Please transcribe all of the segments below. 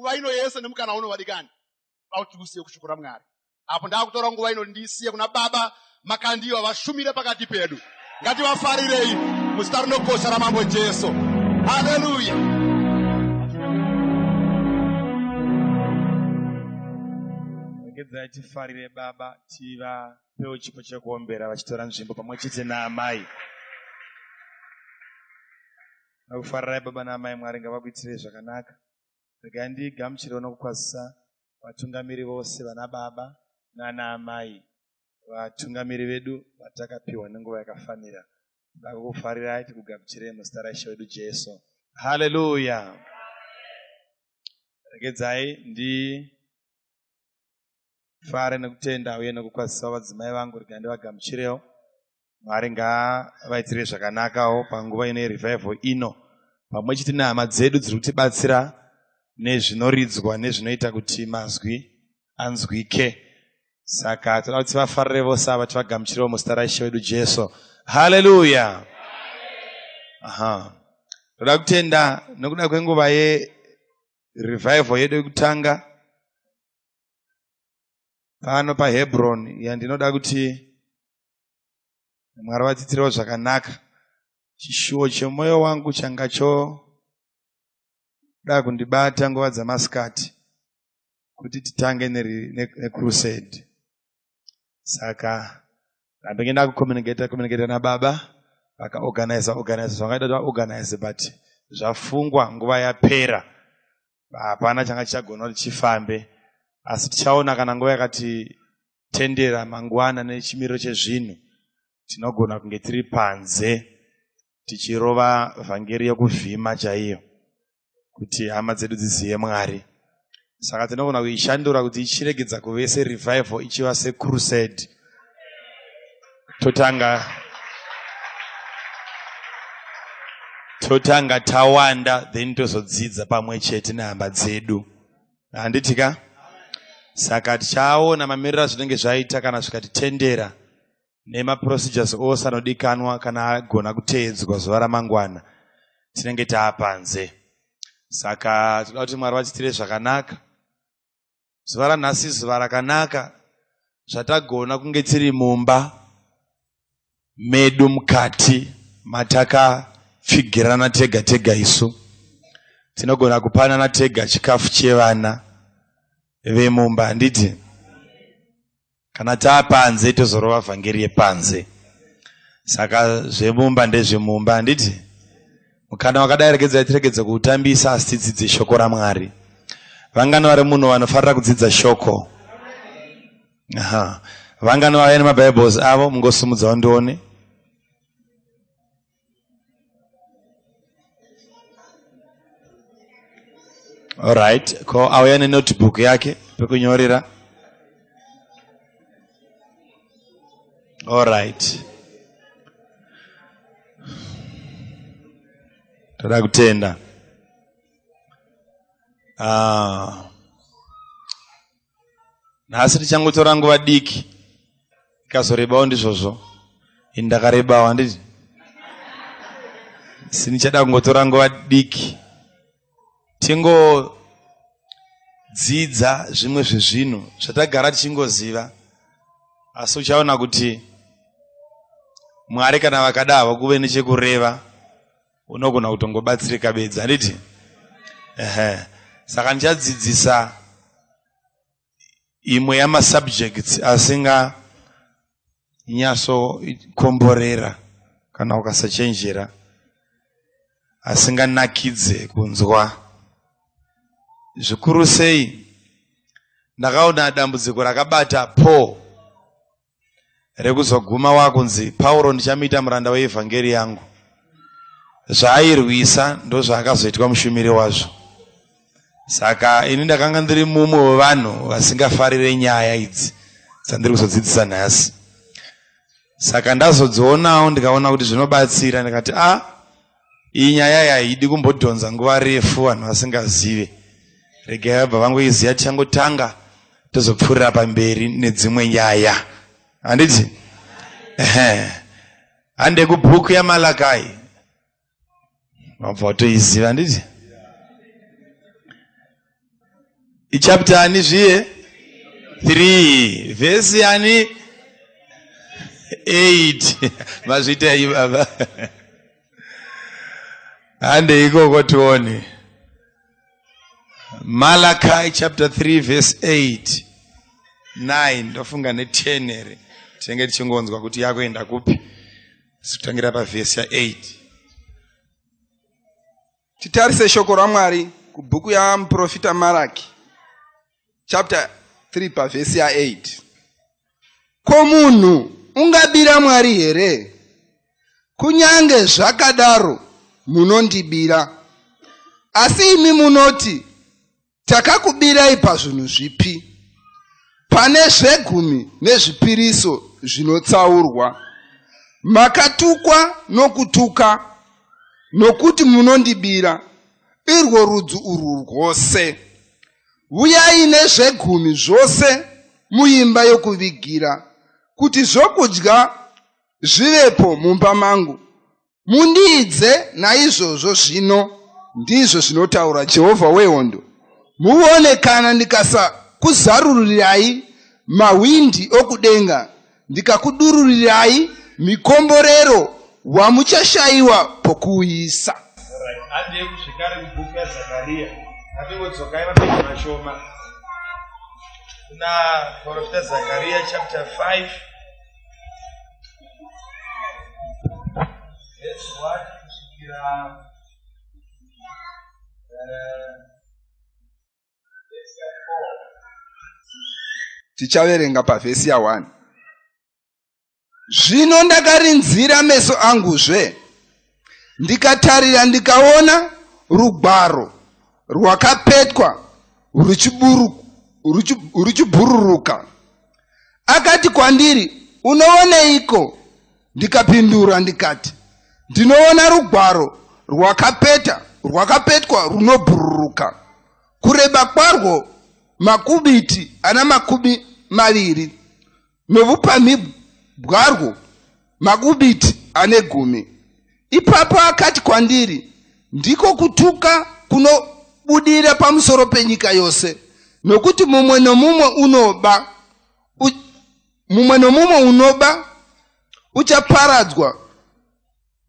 Nguva ino yese nemukana uno vadikani, kuti tikusiye kushoko raMwari. Apo ndakutora nguva ino ndisiye kuna Baba Makandiwa vashumire pakati pedu. Ngativafarirei muzita rinokosha raMambo Jesu. Haleluya. Regedzai tifarire Baba, tivapewo chipo chekuombera vachitora nzvimbo pamwe chete naamai. Ndakufarirai Baba naamai, Mwari ngavakuitirei zvakanaka. Regai ndigamuchirewo nokukwazisa vatungamiri vose vana baba nana amai, vatungamiri vedu vatakapiwa nenguva yakafanira. Toda kukufarirai tikugamuchirei muzita raIshe wedu Jesu. Haleluya. Regedzai ndifare nekutenda uye nekukwazisa vadzimai vangu, regai ndivagamuchirewo. Mwari ngavaitire zvakanakawo panguva ino yerevival ino, pamwe chete nehama dzedu dziri kutibatsira nezvinoridzwa nezvinoita kuti mazwi anzwike. Saka toda kuti tivafarire vose ava, tivagamuchirewo muzita raIshe wedu Jesu. Haleluya. Aha. Toda kutenda nokuda kwenguva yerevival yedu yekutanga pano paHebron, yandinoda kuti Mwari vatiitirewo zvakanaka. Chishuwo chemwoyo wangu changa choda kundibata nguva dzamasikati kuti titange necrusade. Saka ndambenge ndakucommunicata communicata nababa, vakaorganiza organiza zvangaida kuti vaorganize, but zvafungwa nguva yapera, hapana changa chichagona kuti chifambe. Asi tichaona kana nguva yakati tendera mangwana nechimiriro chezvinhu, tinogona kunge tiri panze tichirova vhangeri yekuvhima chaiyo kuti hama dzedu dzizive Mwari. Saka tinogona kuishandura kuti ichiregedza kuve serevival ichiva secrusade. Totanga tawanda, then tozodzidza pamwe chete nehama dzedu, handiti ka? Saka tichaona mamiriro azvinenge zvaita kana zvikatitendera nemaprocedures ose anodikanwa, kana agona kuteedzwa zuva ramangwana tinenge taapanze. Saka toda kuti Mwari vatiitire zvakanaka. Zuva ranhasi zuva rakanaka zvatagona kunge tiri mumba medu mukati matakapfigirana tega tega. Isu tinogona kupanana tega chikafu chevana vemumba, handiti? Kana taapanze tozorova vhangeri yepanze. Saka zvemumba ndezvemumba, handiti? Mukana wakadai regedzai tiregedze kuutambisa, asi tidzidze shoko raMwari. Vangani vari muno vanofarira kudzidza shoko? Aha. Vangani vave nemaBibles avo? Mungosumudzawo ndione. Alright, ko auya nenotebook yake pekunyorera? Alright, toda kutenda. Ah. Nhasi tichangotora nguva diki, ikazorebawo ndizvozvo, ini ndakarebawo, handiti? Si ndichada kungotora nguva diki tingodzidza zvimwe zvezvinhu zvatagara tichingoziva, asi uchaona kuti Mwari kana vakada havo kuve nechekureva, unogona kutongobatsirika bedzi, handiti? Ehe. Saka ndichadzidzisa imwe yamasubjects asinganyatsokomborera kana ukasachenjera, asinganakidze kunzwa zvikuru. Sei? Ndakaona dambudziko rakabata Paul rekuzoguma wakunzi Pauro ndichamuita muranda weevhangeri yangu. Zvaairwisa ndozvaakazoitwa mushumiri wazvo. Saka ini ndakanga ndiri mumwe wevanhu vasingafarire nyaya idzi dzandiri kuzodzidzisa nhasi. Saka ndazodzionawo ndikaona kuti zvinobatsira, ndikati a iyi nyaya yaidi kumbodhonza nguva refu vanhu vasingazive, regai vabva vangoiziva, tichangotanga tozopfuurira pamberi nedzimwe nyaya, handiti? Ehe, hande kubhuku yaMalakai, wabva watoiziva, handiti? Ichapter ani zviye? 3 vhesi yani 8. Mazviita iyi baba. Hande ikoko tione. Malachi chapter 3 verse 8 9 ndofunga ne10 here tinenge tichingonzwa kuti yakuenda kupi sikutangira pavhesi ya8. Titarise shoko raMwari kubhuku yamuprofita Maraki chapter 3 pavhesi ya8. Ko munhu ungabira Mwari here? Kunyange zvakadaro munondibira. Asi imi munoti, takakubirai pazvinhu zvipi? Pane zvegumi nezvipiriso zvinotsaurwa. Makatukwa nokutuka, nokuti munondibira, irwo rudzi urwu rwose. Uyai nezvegumi zvose muimba yokuvigira, kuti zvokudya zvivepo mumba mangu. Mundiidze naizvozvo zvino, ndizvo zvinotaura Jehovha wehondo. Muone kana ndikasakuzarurirai mahwindi okudenga, ndikakudururirai mikomborero wamuchashayiwa pokuuyisa. Handei zvekare kubhuku yaZakaria. Ngatingodzokai mapeji mashoma kuna profita Zakaria chapter 5 verse 1 kusvikira verse ya 4. Tichaverenga pavhesi ya1. Zvino ndakarinzira meso anguzve, ndikatarira ndikaona rugwaro rwakapetwa ruchibhururuka. Akati kwandiri, unooneiko? Ndikapindura ndikati, ndinoona rugwaro rwakapetwa runobhururuka, kureba kwarwo makubiti ana 20, novupamhi bwarwo makubiti ane 10. Ipapo akati kwandiri, ndiko kutuka kunobudira pamusoro penyika yose, nokuti mumwe nomumwe unoba mumwe nomumwe unoba uchaparadzwa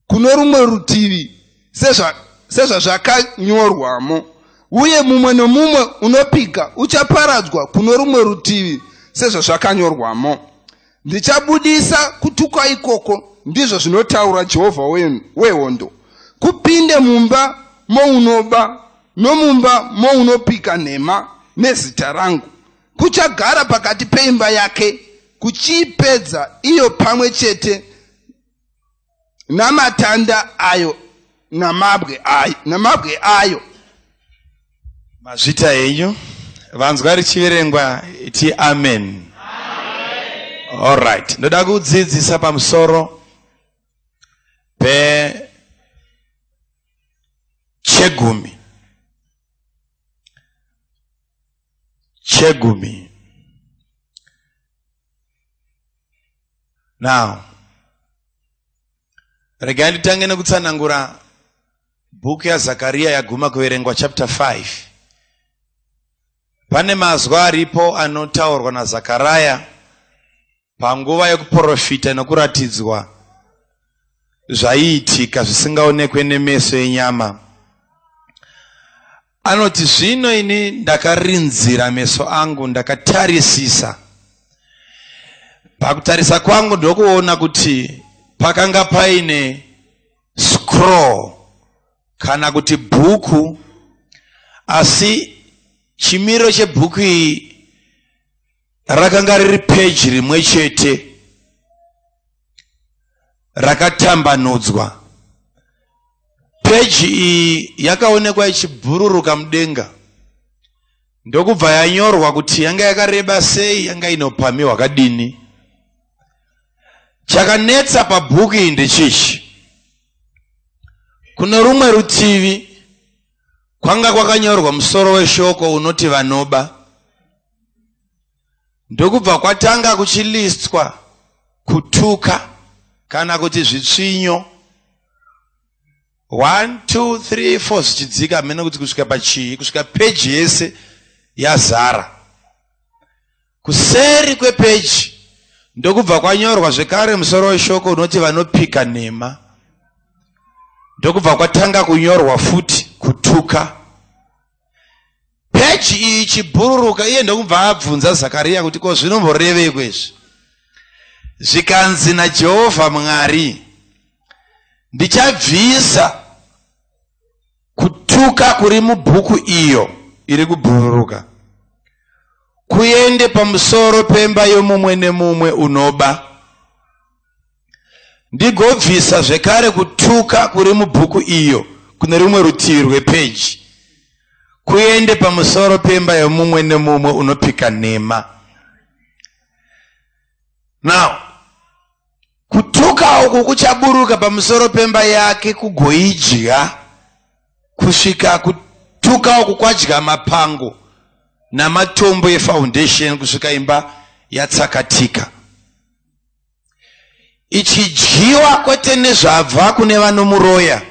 kuno rumwe rutivi sezvazvakanyorwamo, uye mumwe nomumwe unopika uchaparadzwa kuno rumwe rutivi sezvazvakanyorwamo. Ndichabudisa kutukwa ikoko, ndizvo zvinotaura Jehovha wehondo, kupinde mumba mounoba nomumba mounopika nhema nezita rangu. Kuchagara pakati peimba yake, kuchiipedza iyo pamwe chete namatanda ayo namabwe ayo. Mazvita henyu. Vanzwa richiverengwa iti amen. All right. Ndoda kudzidzisa pamusoro pechegumi. Chegumi. Now, regai nditange nekutsanangura bhuku yaZakaria yaguma kuverengwa chapter 5. Pane mazwi aripo anotaurwa naZakaraya panguva yekuprofita nokuratidzwa zvaiitika zvisingaonekwe nemeso enyama. Anoti, zvino ini ndakarinzira meso angu, ndakatarisisa. Pakutarisa kwangu ndokuona kuti pakanga paine scroll kana kuti bhuku, asi chimiro chebhuku iyi rakanga riri peji rimwe chete rakatambanudzwa. Peji iyi yakaonekwa ichibhururuka mudenga, ndokubva yanyorwa kuti yanga yakareba sei, yanga ine upamhi hwakadini. Chakanetsa pabhuku iyi ndechichi: kuno rumwe rutivi kwanga kwakanyorwa musoro weshoko unoti vanoba, ndokubva kwatanga kuchilistwa kutuka kana kuti zvitsvinyo 1 2 3 4 zvichidzika mene kuti kusvika pachii, kusvika peji yese Yazara. Kuseri kwepeji ndokubva kwanyorwa zvekare musoro weshoko unoti vanopika nhema. Ndokubva kwatanga kunyorwa futi kutuka. Peji iyi ichibhururuka iye ndokubva abvunza Zakariya kuti ko zvinomboreveiko izvi? Zvikanzi naJehovha Mwari, ndichabvisa kutuka kuri mubhuku iyo iri kubhururuka kuende pamusoro pemba yomumwe nemumwe unoba ndigobvisa zvekare kutuka kuri mubhuku iyo kune rumwe rutivi rwepeji kuende pamusoro pemba yomumwe nemumwe unopika nhema now Kutuka uku kuchaburuka pamusoro pemba yake kugoidya kusvika kutuka uku kwadya mapango namatombo efoundation kusvika imba yatsakatika ichidyiwa kwete nezvabva kune vanomuroya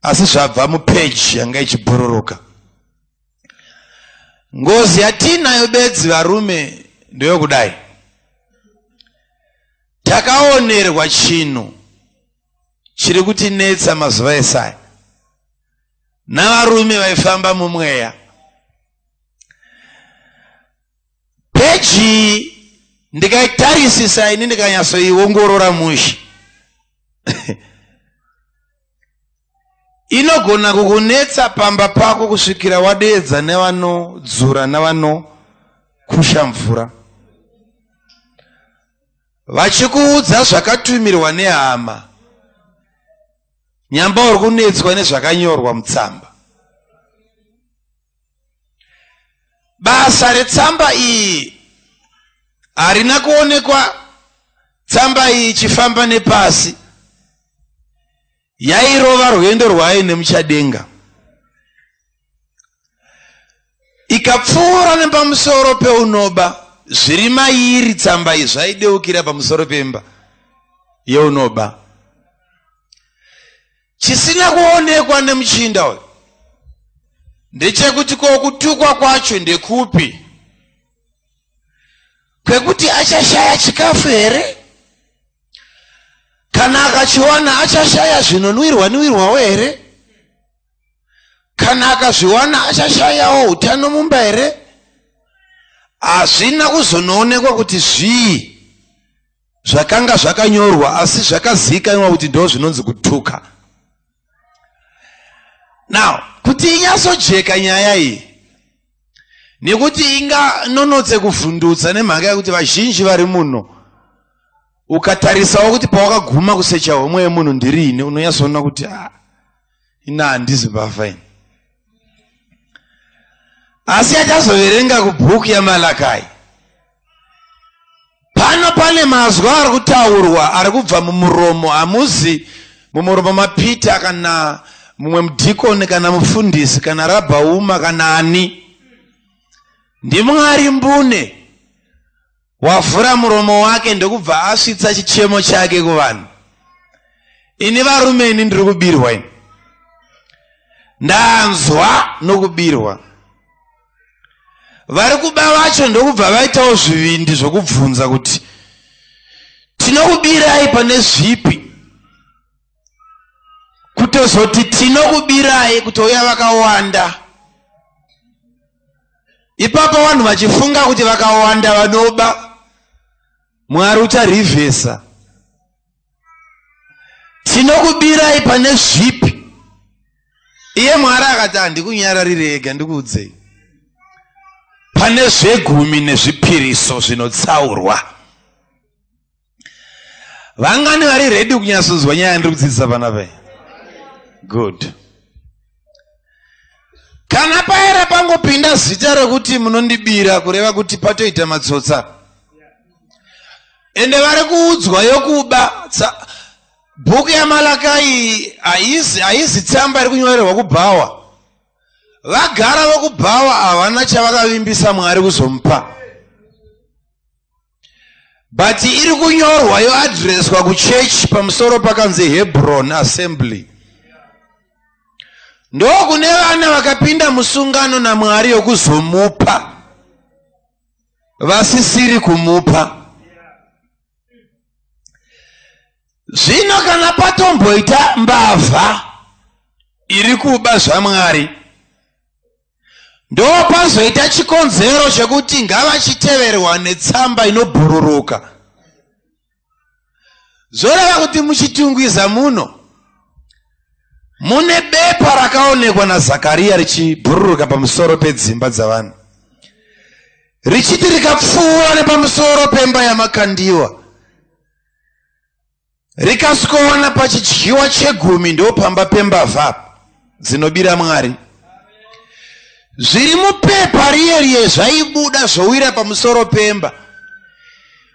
asi zvabva mupeji yanga ichibhururuka. Ngozi yatiinayo bedzi varume ndeyokudai. Takaonerwa chinhu chiri kutinetsa mazuva esaya navarume vaifamba mumweya. Peji ndikaitarisisa ini ndikanyatsoiongorora mushe inogona kukunetsa pamba pako kusvikira wadeedza nevanodzura navanokusha mvura vachikuudza zvakatumirwa nehama nyamba uri kunetswa nezvakanyorwa mutsamba Basa retsamba iyi harina kuonekwa tsamba iyi ichifamba nepasi yairova rwendo rwayo nemuchadenga ikapfuura nepamusoro peunoba zviri mairi tsamba iyi zvaideukira pamusoro pemba yeunoba Chisina kuonekwa nemuchinda uyu ndechekuti ko kutukwa kwacho ndekupi? Kwekuti achashaya chikafu here? Kana akachiwana achashaya zvinonwirwa nwirwawo here? Kana akazviwana achashayawo utano mumba here? Hazvina kuzonoonekwa kuti zvii zvakanga zvakanyorwa asi zvakazivikanwa kuti ndo zvinonzi kutuka now kuti inyatsojeka nyaya iyi nekuti inganonotse kuvhundutsa nemhaka yekuti vazhinji vari muno ukatarisawo kuti pawakaguma kusecha homwe yemunhu ndiriini unonyatsoona kuti ah, ina handizi mbavha ini asi achazoverenga kubhuku yamalakai Pano pane mazwi ari kutaurwa ari kubva mumuromo, hamuzi mumuromo maPeter kana mumwe mudhikoni kana mufundisi kana rabhauma kana ani. NdiMwari mbune wavhura muromo wake ndokubva asvitsa chichemo chake kuvanhu. Ini varume ini ndiri kubirwa ini. Ndanzwa nokubirwa. Vari kuba vacho ndokubva vaitawo zvivindi zvokubvunza kuti tinokubirai pane zvipi kutozoti tinokubirai kutouya vakawanda ipapo vanhu vachifunga kuti vakawanda vanoba mwari ucharivhesa tinokubirai pane zvipi iye mwari akati handikunyararire ega ndikuudzei pane zvegumi nezvipiriso zvinotsaurwa vangani vari redi kunyatsonzwa nyaya yandiri kudzidzisa panapa good kana paera pangopinda zita rekuti munondibira kureva kuti patoita matsotsa ende vari kuudzwa yokuba bhuku yamalakai haizi haizi tsamba iri kunyorerwa kubhawa vagara vokubhawa havana chavakavimbisa mwari kuzomupa but iri kunyorwa yoadreswa kuchechi pamusoro pakanzi hebron assembly. Ndokune vana vakapinda musungano naMwari yokuzomupa vasisiri kumupa. Zvino kana patomboita mbavha iri kuba zvaMwari, ndopazoita chikonzero chekuti ngavachiteverwa netsamba inobhururuka. Zvoreva kuti muChitungwiza muno mune bepa rakaonekwa naZakariya richibhururuka pamusoro pedzimba dzavanhu, richiti rikapfuura nepamusoro pemba yaMakandiwa, rikasvikowana pachidyiwa chegumi, ndopamba pembavha dzinobira Mwari. Zviri mupepa riye riye zvaibuda zvowira pamusoro pemba.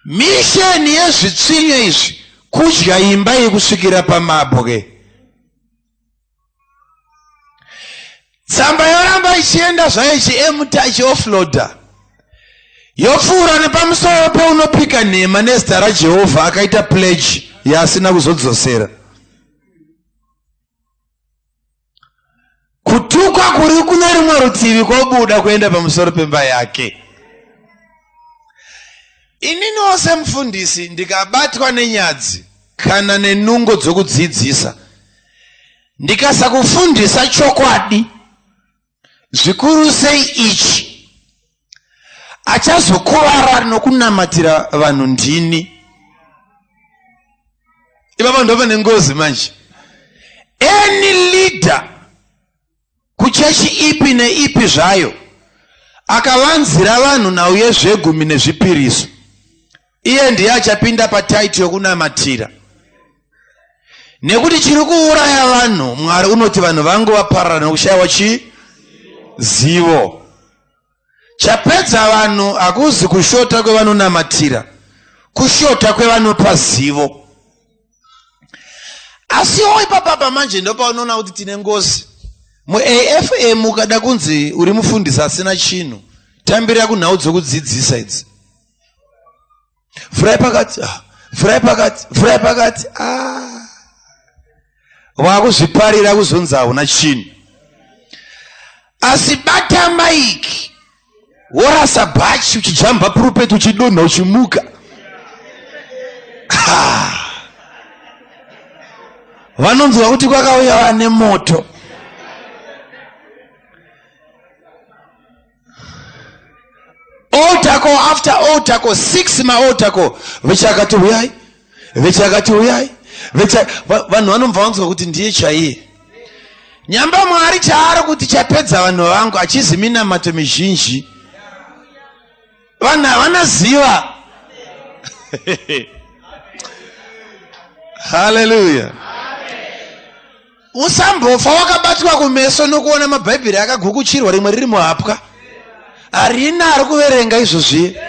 Misheni yezvitsinye izvi kudya imba yekusvikira pamabwe. Tsamba yoramba ichienda zvayo ichiemuta ichioffloada, yopfuura nepamusoro peunopika nhema nezita raJehovha akaita pledge yaasina kuzodzosera. Kutukwa kuri kune rumwe rutivi kwobuda kuenda pamusoro pemba yake. Ininiwo semufundisi ndikabatwa nenyadzi kana nenungo dzokudzidzisa, ndikasakufundisa chokwadi, zvikuru sei ichi, achazokuvara nokunamatira vanhu ndini. Ipapo ndova nengozi manje. Any leader kuchechi ipi neipi zvayo akavanzira vanhu nhau yezvegumi nezvipiriso, iye ndiye achapinda pataiti yokunamatira. Nekuti chiri kuuraya vanhu, Mwari unoti vanhu vangu vaparara nokushayiwa chii? Zivo. Chapedza vanhu hakuzi kushota kwevanonamatira, kushota kwevanopa zivo. Asiwo ipapapa manje ndopaunoona kuti tine ngozi. MuAFM ukada kunzi uri mufundisi asina chinhu, tambira kunhau dzokudzidzisa idzi. Vhurai pakati, vhurai pakati, vhurai pakati. Wakuzviparira kuzonzi hauna chinhu. Asi bata maiki, worasa bhachi, uchijamba purupeti, uchidonha, uchimuka. Vanonzwa kuti kwakauya vane moto. Altar call after altar call, 6 maaltar call. Vechakati uyai, vechakati uyai, vanhu vanobva vanzwa kuti ndiye chaiye. Nyamba Mwari chaari kuti chapedza vanhu vangu achizi minamato mizhinji. Vanhu havana ziva. Hallelujah. Usambofa wakabatwa kumeso nokuona mabhaibheri akagukuchirwa rimwe riri muhapwa. Harina ari kuverenga izvozviye.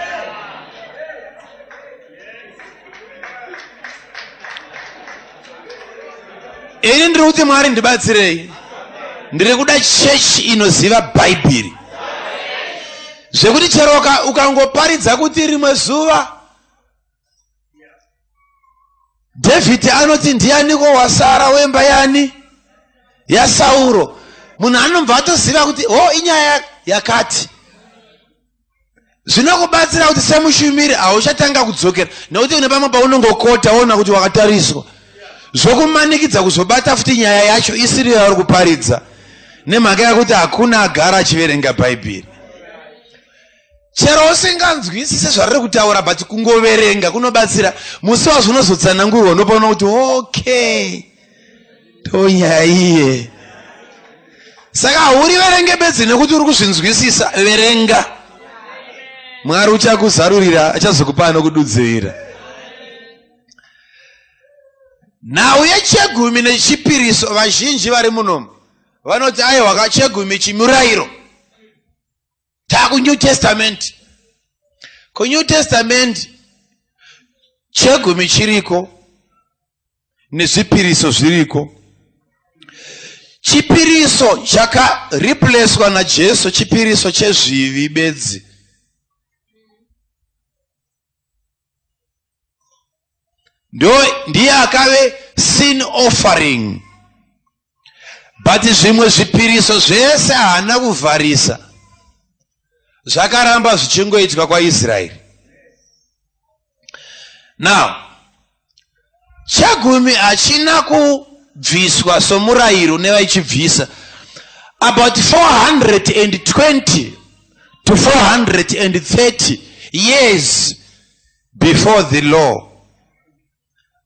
Ini ndiri kuti Mwari ndibatsirei. Ndiri kuda chechi inoziva Bhaibheri. Zvekuti chero ukangoparidza kuti rimwe zuva David anoti ndianiko wasara wemba yani yaSauro, munhu anobva atoziva kuti ho inyaya yakati. Zvinokubatsira kuti semushumiri hauchatanga kudzokera, nekuti une pamwe paunongokota woona kuti wakatariswa, zvokumanikidza kuzobata futi nyaya yacho isiri yauri kuparidza, nemhaka yekuti hakuna agara achiverenga Bhaibheri. Chero usinganzwisise zvariri kutaura, but kungoverenga kunobatsira. Musi wazvinozotsanangurwa unopaona kuti okay, tonyaya iye. Saka hauriverenge bedzi nekuti uri kuzvinzwisisa, verenga. Mwari uchakuzarurira, achazokupa anokududzirira. Nhau yechegumi nechipiriso, vazhinji vari munomu vanoti aiwa kachegumi chimurayiro. TakuNew Testament. KuNew Testament chegumi chiriko nezvipiriso zviriko. Chipiriso chakareplacwa naJesu chipiriso chezvivi bedzi. Ndiye akave sin offering. But zvimwe zvipiriso zvese haana kuvharisa, zvakaramba zvichingoitwa kwaIsraeri. Now, chegumi hachina kubviswa somurayiro nevaichibvisa. About 420 to 430 years before the law,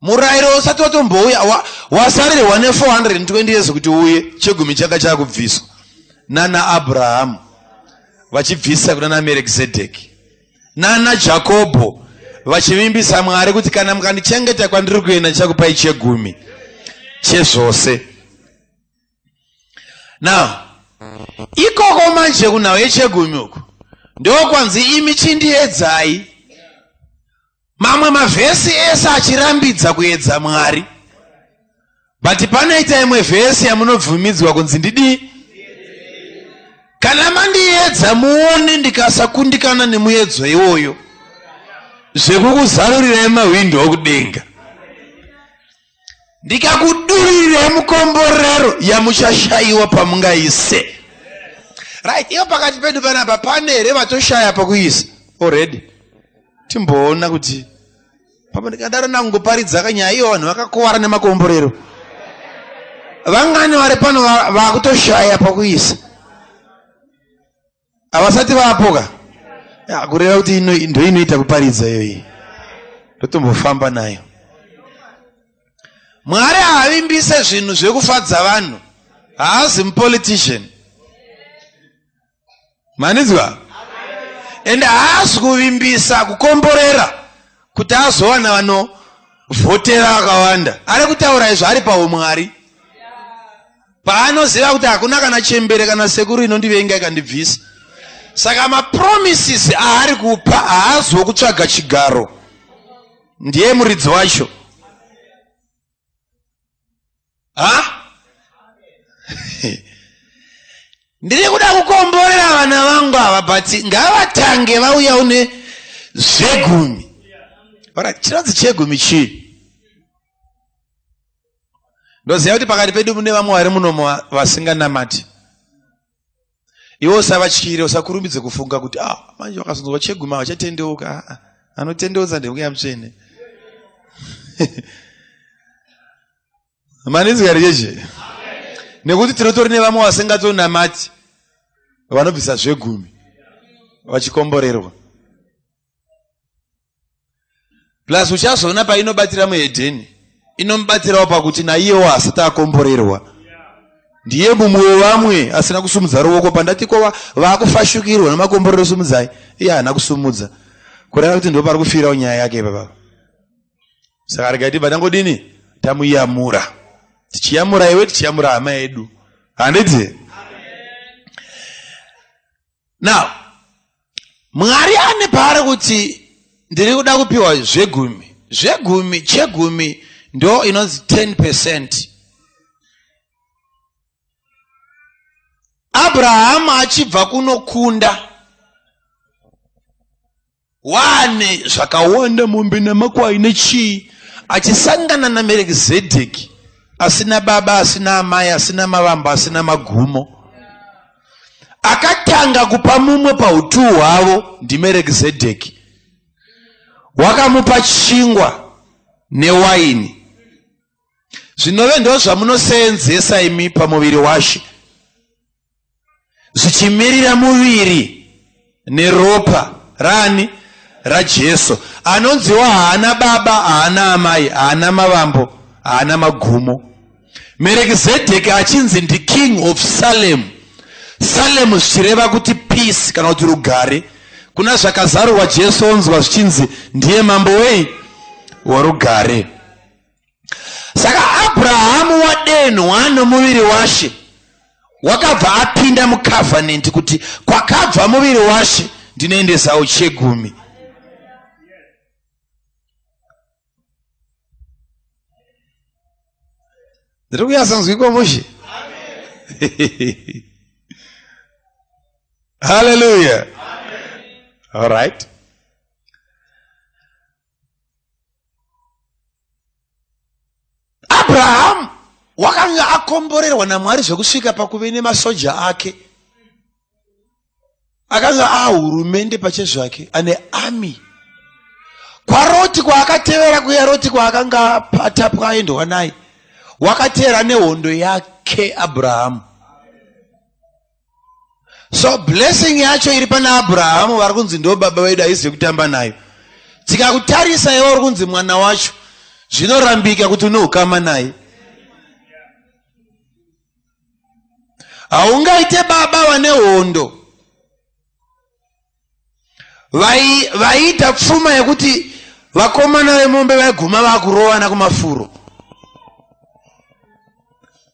murayiro usati watombouya, wasarirwa ne420 years kuti uye, chegumi changa chakubviswa nana Abrahamu vachibvisa kuna naMerekizedheki, nana Jakobho vachivimbisa Mwari kuti kana mukandichengeta kwandiri kuenda ndichakupai chegumi chezvose. Now ikoko manje kunhau yechegumi uku ndokwanzi imi chindiedzai. Mamwe mavhesi ese achirambidza kuedza Mwari, but panoita imwe vhesi yamunobvumidzwa kunzi ndidii? Kana mandiedza muone ndikasakundikana nemuedzo iwoyo, zvekukuzarurirai mahwindo okudenga, ndikakuduririrai mukomborero yamuchashayiwa pamungaise. Right, iyo pakati pedu panapa pane here vatoshaya pakuisa already? Timboona kuti pamwe ndikadaro nangoparidza kanyaya iyo vanhu vakakuvara nemakomborero. Vangani vari pano vakutoshaya pakuisa? Havasati vapoka. Ya, kureva kuti ndo inoita kuparidza iyoyi, ndotombofamba nayo. Mwari haavimbise zvinhu zvekufadza vanhu, haazi mupolitician, manidzwa, ende haasi kuvimbisa kukomborera kuti azowana vanovhotera vakawanda. Ari kutaura izvo ari paumwari, paanoziva kuti hakuna kana chembere kana sekuru inondivenga ikandibvisa. Saka mapromises aari kupa haazi wokutsvaga chigaro, ndiye muridzi wacho. Ha, ndiri kuda kukomborera vana vangu ava, but ngavatange vauya une zvegumi. Alright, chinonzi chegumi chii? Ndoziva kuti pakati pedu mune vamwe vari munomo vasinganamati. Iwe usavatyire, usakurumbidze kufunga kuti ah, manje vakazonzwa chegumi havachatendeuka. Ah, anotendeutsa ndemweya mutsvene. Maninzwa here cheche? Nekuti tinotori nevamwe vasingatonamati vanobvisa zvegumi vachikomborerwa. Plus uchazoona painobatira muhedheni, inomubatsirawo pakuti naiyewo asati akomborerwa ndiye mumwe wevamwe asina kusumudza ruoko. Pandati ko vaakufashukirwa nemakomborero sumudzai, iye haana kusumudza, kureva kuti ndo pari kufirawo nyaya yake ipapapa. Saka regai tibva tangodini, tamuyamura, tichiyamura iwe, tichiyamura hama yedu, handiti? Now Mwari ane paari kuti ndiri kuda kupiwa zvegumi. Zvegumi, chegumi ndo inonzi 10%. Abrahamu achibva kunokunda wane zvakawanda, mombe nemakwai nechii, achisangana naMerekizedheki asina baba, asina amai, asina mavambo, asina magumo. Akatanga kupa mumwe pautuu hwavo ndiMerekizedheki, wakamupa chingwa newaini, zvinove ndo zvamunoseenzesa imi pamuviri waShe, zvichimirira muviri neropa rani? RaJesu, anonziwa haana baba, haana amai, haana mavambo, haana magumo. Merekizedheki achinzi ndiKing of Salem, Salem zvichireva kuti peace kana kuti rugare. Kuna zvakazarurwa Jesu onzwa zvichinzi ndiye mambo wei? Worugare. Saka Abrahamu wadenhwa nomuviri waShe, wakabva apinda mucovenant kuti kwakabva muviri waShe ndinoendesawo chegumi. Ndiri kuyasanzwikwa mushe? Haleluya. All right, Abrahamu Wakanga akomborerwa naMwari zvekusvika pakuve nemasoja ake. Akanga ahurumende pachezvake, ane army. KwaRoti kwaakatevera kuya Roti kwaakanga atapwa aendwa naye, wakateera nehondo yake Abrahamu. So blessing yacho iri pana Abrahamu vari kunzi ndo baba vedu haizi yekutamba nayo. Tikakutarisa iwe uri kunzi mwana wacho, zvinorambika kuti une ukama naye. Haungaite baba vane hondo vaiita pfuma yekuti vakomana vemombe vaiguma vakurovana kumafuro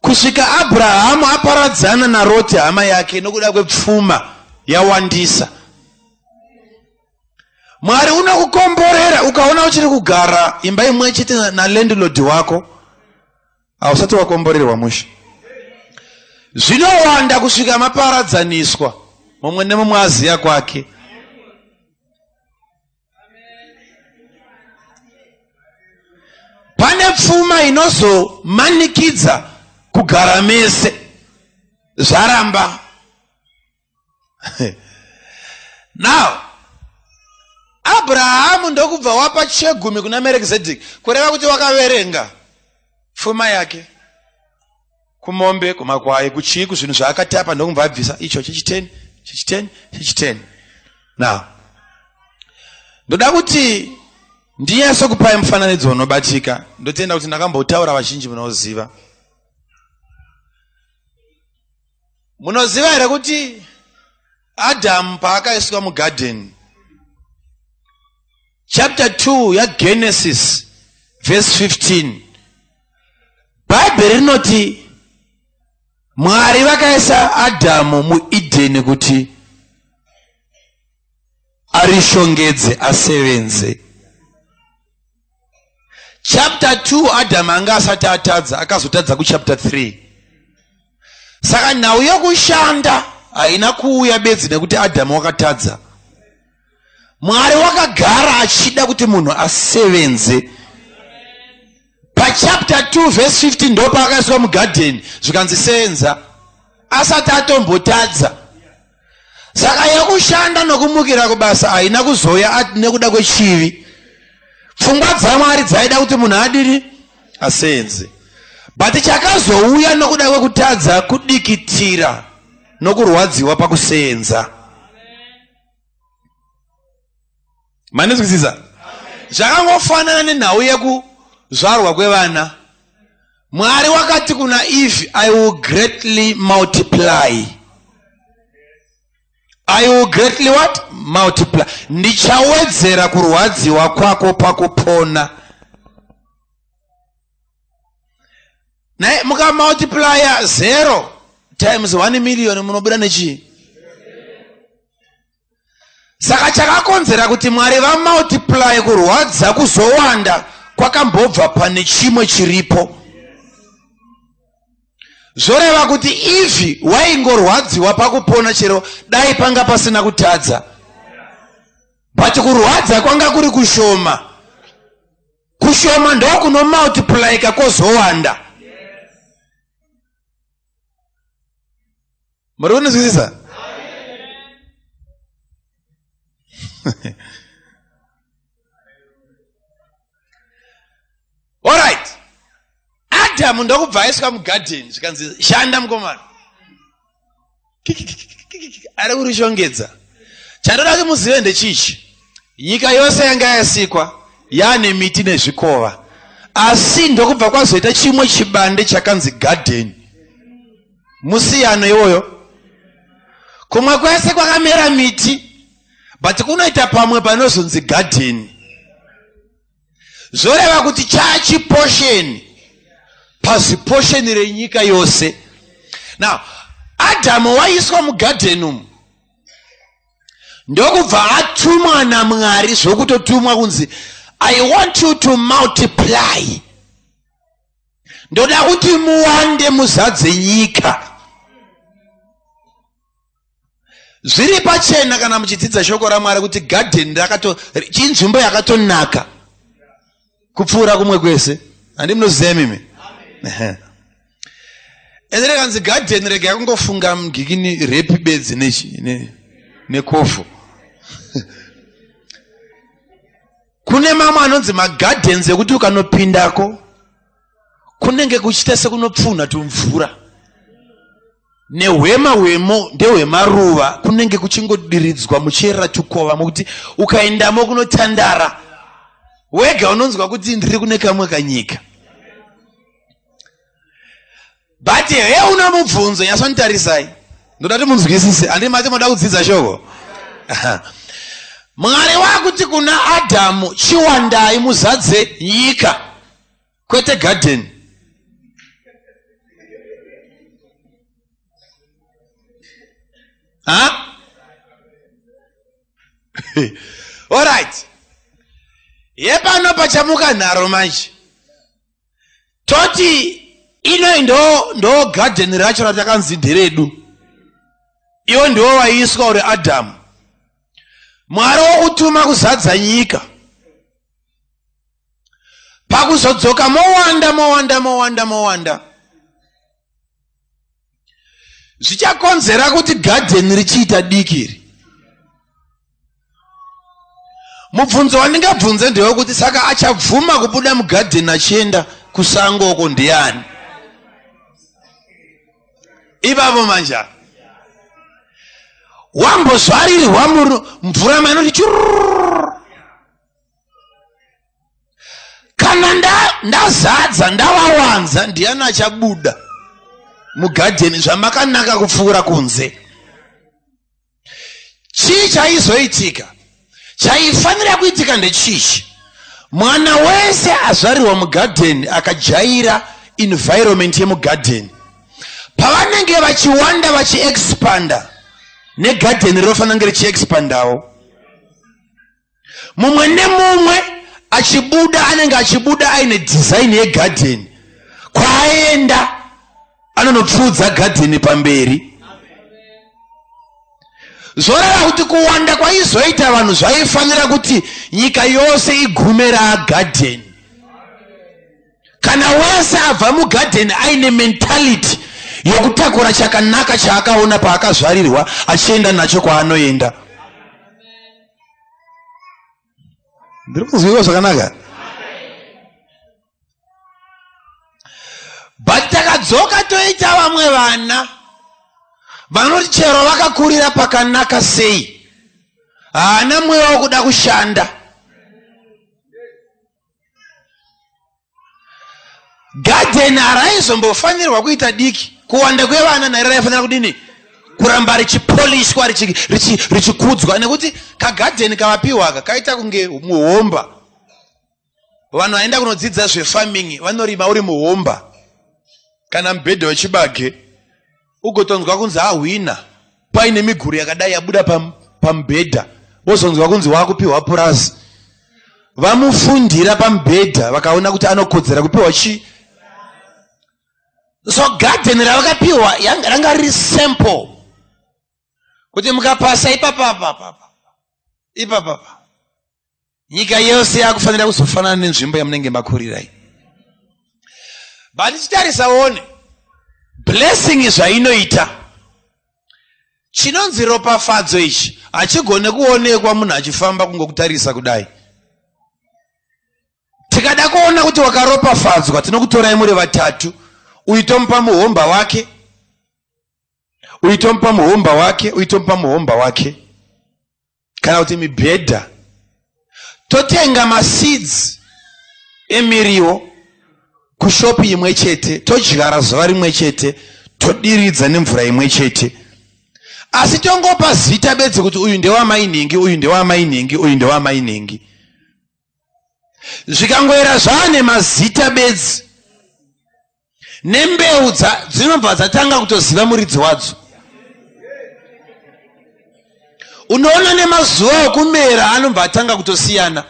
kusvika Abrahamu aparadzana naRoti hama yake nokuda kwepfuma yawandisa. Mwari unokukomborera ukaona uchiri kugara imba imwe chete nalandlord wako, hausati wakomborerwa mushe. Zvinowanda kusvika maparadzaniswa, mumwe nemumwe aziya kwake. Pane pfuma inozomanikidza kugara mese, zvaramba. Now Abrahamu ndokubva wapa chegumi kuna Merekizedheki, kureva kuti wakaverenga pfuma yake kumombe, kumakwai, kuchii, kuzvinhu zvaakatapa, ndokubva abvisa icho chechiteni, chechiteni, chechiteni. Now ndoda kuti ndinyatso kupai mufananidzo unobatika. Ndotenda kuti ndakambotaura, vazhinji munoziva. Munoziva here kuti Adhamu paakaiswa mugadheni, chapter 2 yaGenesis verse 15, Bhaibheri rinoti Mwari vakaisa Adhamu muEdheni kuti arishongedze, asevenze. Chapter 2 Adhamu anga asati atadza, akazotadza kuchapter 3. Saka nhau yokushanda haina kuuya bedzi nekuti Adhamu wakatadza. Mwari wakagara achida kuti munhu asevenze. Pachapter 2 verse 15 ndopaakaiswa mugadheni, zvikanzi seenza, asati atombotadza. Saka yekushanda nokumukira kubasa haina kuzouya nekuda kwechivi. Pfungwa dzaMwari dzaida kuti munhu adini? Asenze. But chakazouya nokuda kwekutadza kudikitira nokurwadziwa pakusenza. Manizwisisa? Zvakangofanana nenhau yekuzvarwa kwevana. Mwari wakati kuna Eve, I will greatly multiply. I will greatly what? Multiply. Ndichawedzera kurwadziwa kwako pakupona. Naye mukamultiplya 0 times 1 million munobuda nechii? Saka chakakonzera kuti Mwari vamultiply kurwadza kuzowanda kwakambobva pane chimwe chiripo. Zvoreva kuti Eve waingorwadziwa pakupona chero dai panga pasina kutadza. But kurwadza kwanga kuri kushoma. Kushoma ndokunomultiplyika kwozowanda. Muri kunzwisisa? Alright. Adamu ndokubva aiswa mugadheni, zvikanzi shanda mukomana. Ari kurishongedza. Chandoda kuti muzive ndechichi. Nyika yose yanga yasikwa yaane miti nezvikova, asi ndokubva kwazoita chimwe chibande chakanzi gadheni. Musiyano iwoyo, kumwe kwese kwakamera miti, but kunoita pamwe panozonzi gadheni. Zvoreva kuti chachiposheni paziposheni renyika yose. Now Adhamu waiswa mugadheni umu, ndokubva atumwa naMwari, zvokutotumwa kunzi I want you to multiply, ndoda kuti muwande muzadze nyika. Zviri pachena kana muchidzidza shoko raMwari kuti gadheni rakato chinzvimbo yakatonaka kupfuura kumwe kwese. Handi munoziva imimi? Ende rekanzi gadheni rega kungofunga mugikini repi bedzi nekovho. Kune mamwe anonzi magardens ekuti ukanopindako kunenge kuchiita sekunopfunha tumvura nehwema hwemo ndehwemaruva kunenge kuchingodiridzwa muchiyerera tukova mokuti ukaendamo kunotandara wega unonzwa kuti ndiri kune kamwe kanyika. But he una mubvunzo nyatsonditarisai ndoda kuti munzwisise handi mati moda kudzidza shoko. Mwari wakuti kuna Adhamu chiwandai muzadze nyika kwete garden. Ha? Alright. Yepano pachamuka nharo manje. Toti ino ndo garden racho ratakanzi nderedu. Iwo ndiwo waiiswa uri Adhamu. Mwari wokutuma kuzadza nyika. Pakuzodzoka mowanda mowanda mowanda mowanda. Zvichakonzera kuti garden richiita diki iri. Mubvunzo wandingabvunze ndewekuti saka achabvuma kubuda mugadheni achienda kusango uko ndiani? Ivavo manje wambozvarirwa mvura mainoti churururu. Kana ndazadza ndavawanza ndiani achabuda mugadheni zvamakanaka kupfuura kunze? Chii chaizoitika? Chaifanira kuitika ndechichi. Mwana wese azvarirwa mugadheni akajaira environment yemugadheni. Pavanenge vachiwanda vachiexpanda, negadheni rinofanira kunge richiexpandawo. Mumwe nemumwe achibuda anenge achibuda aine design yegadheni. Kwaaenda anonopfuudza gadheni pamberi. Zvoreva kuti kuwanda kwaizoita vanhu zvaifanira kuti nyika yose igume raagadheni. Kana wese abva mugadheni aine mentality yokutakura chakanaka chaakaona paakazvarirwa achienda nacho kwaanoenda. Ndiri kunzwiwa zvakanaka? But takadzoka toita vamwe vana vanoti chero vakakurira pakanaka sei haana mweya wekuda kushanda. Garden haraizombofanirwa kuita diki. Kuwanda kwevana nairo raifanira kudini? Kuramba richipolishwa, richikudzwa. Nekuti kagadheni kavapiwa aka kaita kunge muhomba. Vanhu vaenda kunodzidza zvefarming vanorima uri muhomba kana mubhedha wechibage, ugotonzwa kunzi ahwina paine miguru yakadai yabuda pamubhedha, wozonzwa kunzi wakupiwa purazi. Vamufundira pamubhedha vakaona kuti anokodzera kupiwa chi. So garden ravakapiwa ranga riri simple kuti mukapasa ipapapa ipapapa nyika yose yakufanira kuzofanana nenzvimbo yamunenge makurirai. But tichitarisa one blessing zvainoita, chinonzi ropafadzo ichi hachigone kuonekwa munhu achifamba kungokutarisa kudai. Tikada kuona kuti wakaropafadzwa tinokutorai muri vatatu, uyu tomupa muhomba wake, uyu tomupa muhomba wake, uyu tomupa muhomba wake, kana kuti mibhedha. Totenga maseeds emiriwo kushopu imwe chete, todyara zuva rimwe chete, todiridza nemvura imwe chete, asi tongopa zita bedzi kuti uyu ndewamai nhingi, uyu ndewamai nhingi, uyu ndewamai nhingi. Zvikangoera zvaane mazita bedzi, nembeu dzinobva dzatanga kutoziva muridzi wadzo. Unoona nemazuva okumera anobva atanga kutosiyana.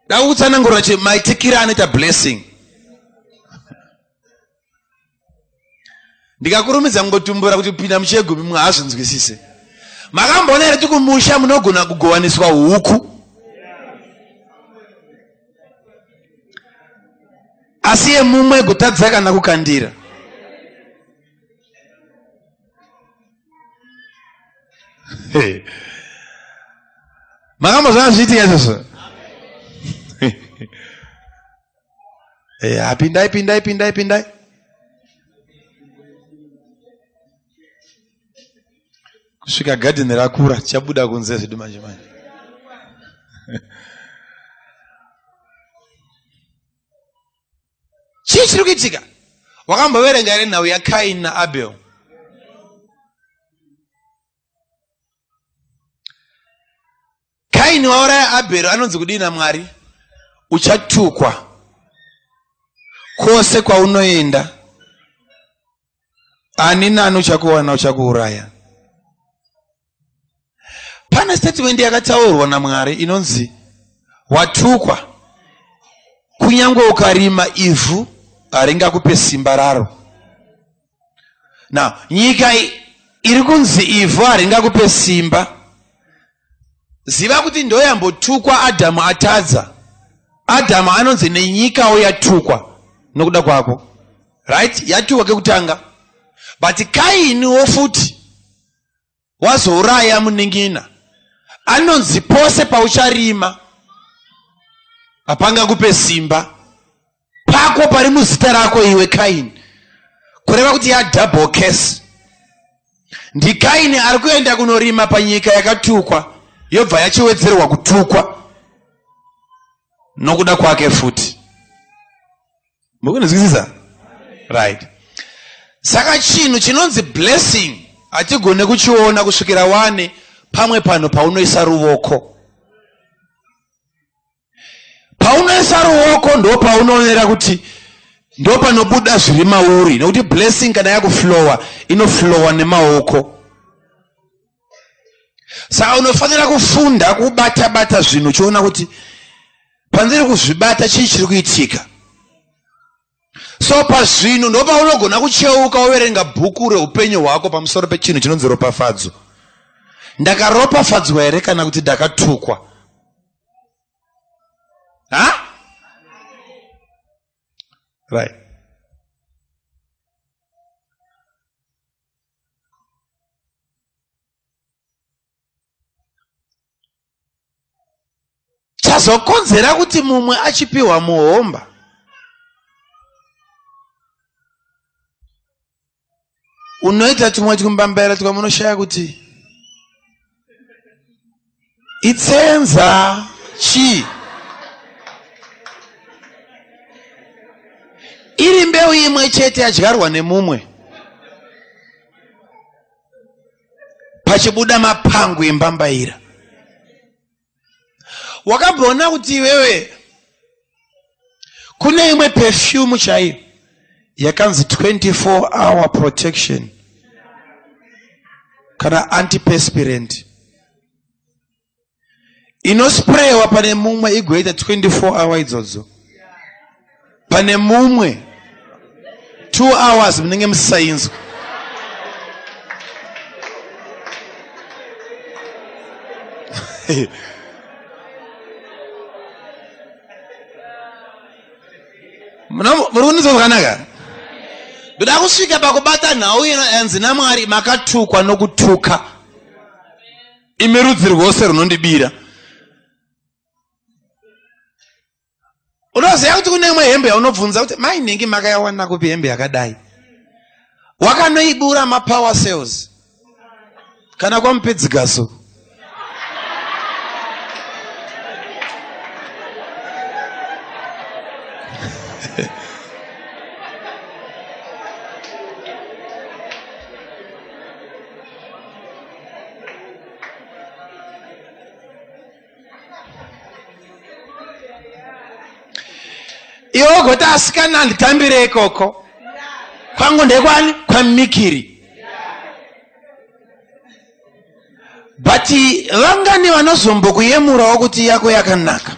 Ndakutsanangurira kuti maitikiro anoita blessing. Ndikakurumidza kungotumbura kuti pinda muchegumi mumwe haazvinzwisise. Makamboona here kuti kumusha munogona kugovaniswa huku, asi yemumwe kutadza kana kukandira? Makambozvana zviitika izvozvo? Eh, pindai, pindai, pindai, pindai. Kusvika gadheni rakura, tichabuda kunze zvedu manje manje. Chii chiri kuitika? Wakamboverenga here nhau yaKaini naAbel? Kaini wauraya Abhero, anonzi kudii naMwari? Uchatukwa kwose kwaunoenda, ani nani uchakuwana uchakuuraya. Pane statement yakataurwa naMwari inonzi watukwa kunyange ukarima ivhu haringakupe simba raro. Now nyika iri kunzi ivhu haringakupe simba, ziva kuti ndoyambotukwa Adhamu atadza. Adhamu anonzi nenyikawo yatukwa nokuda kwako, right? Yatukwa kekutanga. But Kainiwo futi wazouraya munin'ina, anonzi pose paucharima hapangakupe simba pako pari muzita rako iwe Kaini. Kureva kuti ya double case. NdiKaini ari kuenda kunorima panyika yakatukwa, yobva yachiwedzerwa kutukwa nokuda kwake futi. Mukunzwisisa? Right. Saka chinhu chinonzi blessing hatigone kuchiona kusvikira wane pamwe panhu paunoisa ruvoko. Paunoisa ruoko ndo paunoonera kuti ndo panobuda zviri mauri, nekuti blessing kana yakuflowa inoflowa nemaoko. Saka unofanira kufunda kubata bata zvinhu uchiona kuti pandiri kuzvibata chii chiri kuitika. So pazvinhu ndo paunogona kucheuka woverenga bhuku reupenyu hwako pamusoro pechinhu chinonzi ropafadzo. Ndakaropafadzwa here kana kuti ndakatukwa? Ha? Right. Chazokonzera kuti mumwe achipiwa muhomba unoita tumwe twumbambaira twamunoshaya kuti itsenza chii, iri mbeu imwe chete yadyarwa nemumwe pachibuda mapango embambaira. Wakamboona kuti iwewe kune imwe perfume chaiyo yakanzi 24 hour protection kana antiperspirant inosprewa pane mumwe igoita 24 hour idzodzo, pane mumwe 2 hours munenge musisainzwa. Muri kundinzwa zvakanaka? Ndoda kusvika pakubata nhau yanzi naMwari makatukwa nokutuka, imi rudzi rwose runondibira. Unoziva kuti kune imwe hembe yaunobvunza kuti mai nhingi makayawana kupi hembe yakadai? Wakanoibura mapower sales kana kwamupedzigaso. Iwe ugoti asikana handitambire ikoko, kwangu ndekwani? Kwamikiri. But vangani vanozombokuyemurawo kuti yako yakanaka?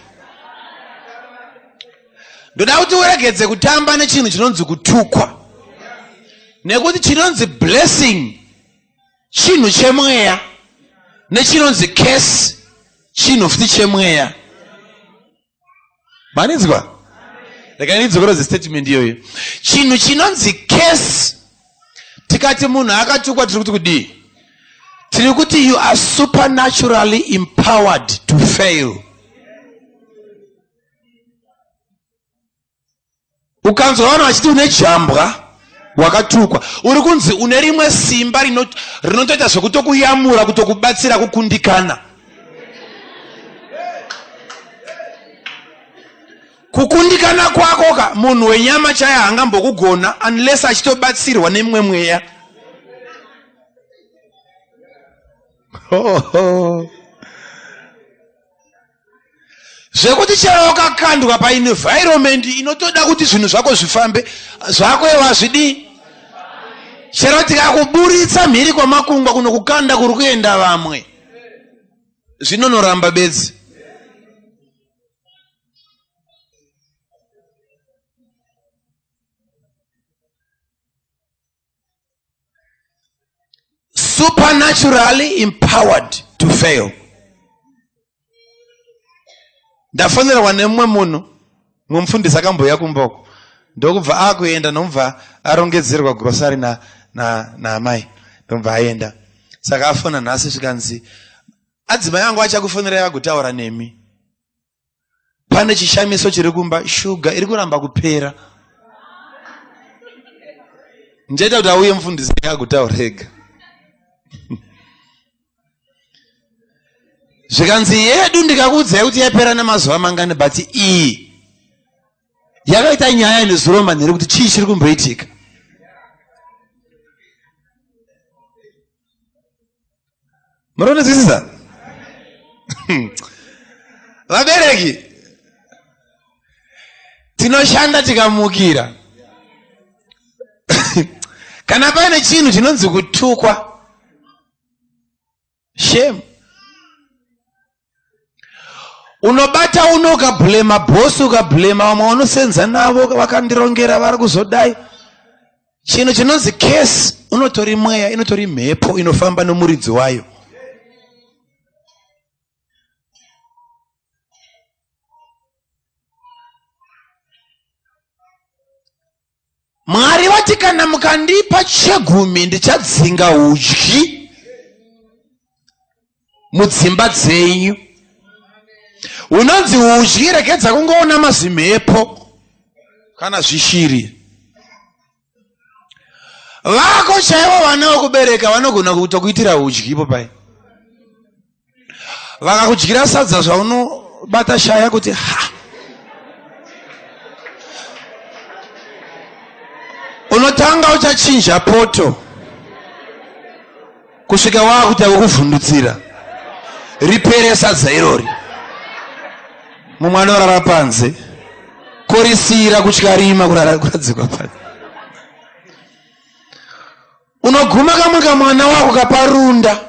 Ndoda kuti uregedze kutamba nechinhu chinonzi kutukwa, nekuti chinonzi blessing chinhu chemweya, nechinonzi curse chinhu futi chemweya. Maninzwa? Regai ndidzokorodze statement iyoyo. Chinhu chinonzi curse, tikati munhu akatukwa tiri kuti kudii? Tiri kuti you are supernaturally empowered to fail. Ukanzwa vanhu vachiti une jambwa, wakatukwa, uri kunzi une rimwe simba rinotoita zvekutokuyamura, kutokubatsira kukundikana. Kukundikana kwako ka, munhu wenyama chaiye haangambokugona unless achitobatsirwa nemumwe mweya. Zvekuti chero wakakandwa paenvironment inotoda kuti zvinhu zvako zvifambe, zvako iwe hazvidii. Chero tikakuburitsa mhiri kwamakungwa kunokukanda kuri kuenda vamwe, zvinonoramba bedzi. Supernaturally empowered to fail. Ndafonerwa nemumwe munhu, mumwe mufundisi akambouya kumba uko, ndokubva akuenda, ndomubva arongedzerwa grocery naamai, ndomubva aenda. Saka afona nhasi zvikanzi, adzimai angu achakufonerai vagotaura nemi. Pane chishamiso chiri kumba, shuga iri kuramba kupera. Ndichaita kuti auye mufundisi agotaura ega. Zvikanzi yedu ndikakuudzai kuti yapera nemazuva mangani, but iyi yakaita nyaya nezuro manheru kuti chii chiri kumboitika. Muronizwisisa? Vabereki, tinoshanda tikamukira. Kana paine chinhu chinonzi kutukwa, shame. Unobata uno ukablema boss, ukablema vamwe vanosenza navo, vakandirongera vari kuzodai. Chinhu chinonzi curse unotori mweya, inotori mhepo inofamba nomuridzi wayo. Mwari vati kana mukandipa chegumi ndichadzinga udyi mudzimba dzenyu. Unonzi udyi regedza kungoona mazimhepo kana zvishiri. Vako chaivo vana vokubereka vanogona kutokuitira udyi ipo pai. Vakakudyira sadza zvaunobata shaya kuti ha. Unotanga uchachinja poto kusvika waakuita wekuvhundutsira. Ripere sadza irori. Mumwe anorara panze, korisiyira kutya rima kurara kuradzikwa panze. Unoguma kamwe kamwana wako kaparunda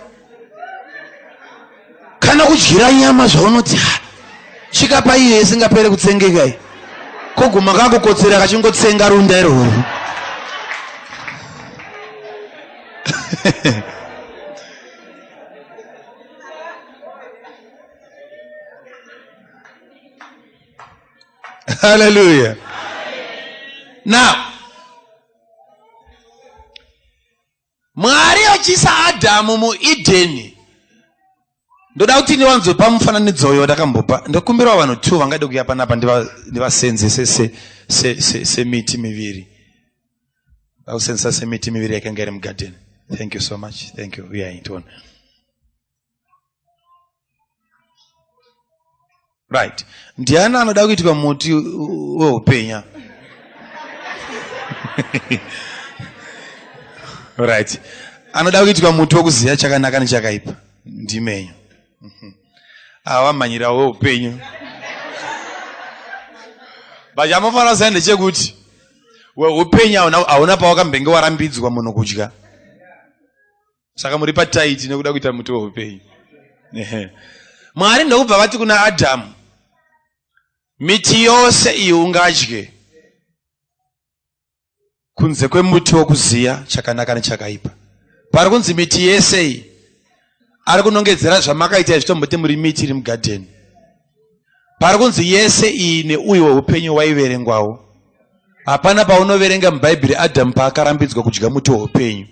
kana kudyira nyama zvaunoti ha, chikapa iye isingapere kutsengeka iyi, koguma kakukotsera kachingotsenga runda iroro. Hallelujah. Now, Mwari achiisa Adhamu muEdeni. Ndoda kuti ndiwanzopa mufananidzo uyo ndakambopa. Ndokumbirawo vanhu 2 vangade kuuya panapa ndivasenzese semiti miviri. Ndakusenzesa semiti miviri yakanga iri mugadheni. Thank you so much. Thank you. Uyai tione. Right. Ndiani anoda kuitwa muti weupenya? Right. Anoda kuitwa muti wekuziva chakanaka nechakaipa. Ndimenyo. Ava mhanyira weupenyu. But chamunofanira kuziva ndechekuti weupenyu hauna pawakambenge warambidzwa munhu kudya. Saka muri pataiti nekuda kuita muti weupenyu. Mwari ndokubva vati kuna Adhamu, miti yose iyi ungadye kunze kwemuti wokuziya chakanaka nechakaipa. Pari kunzi miti yese iyi ari kunongedzera zvamakaita izvi, tomboti muri miti iri mugadheni. Pari kunzi yese iyi neuyu weupenyu waiverengwawo. Hapana paunoverenga muBhaibheri Adhamu paakarambidzwa kudya muti weupenyu.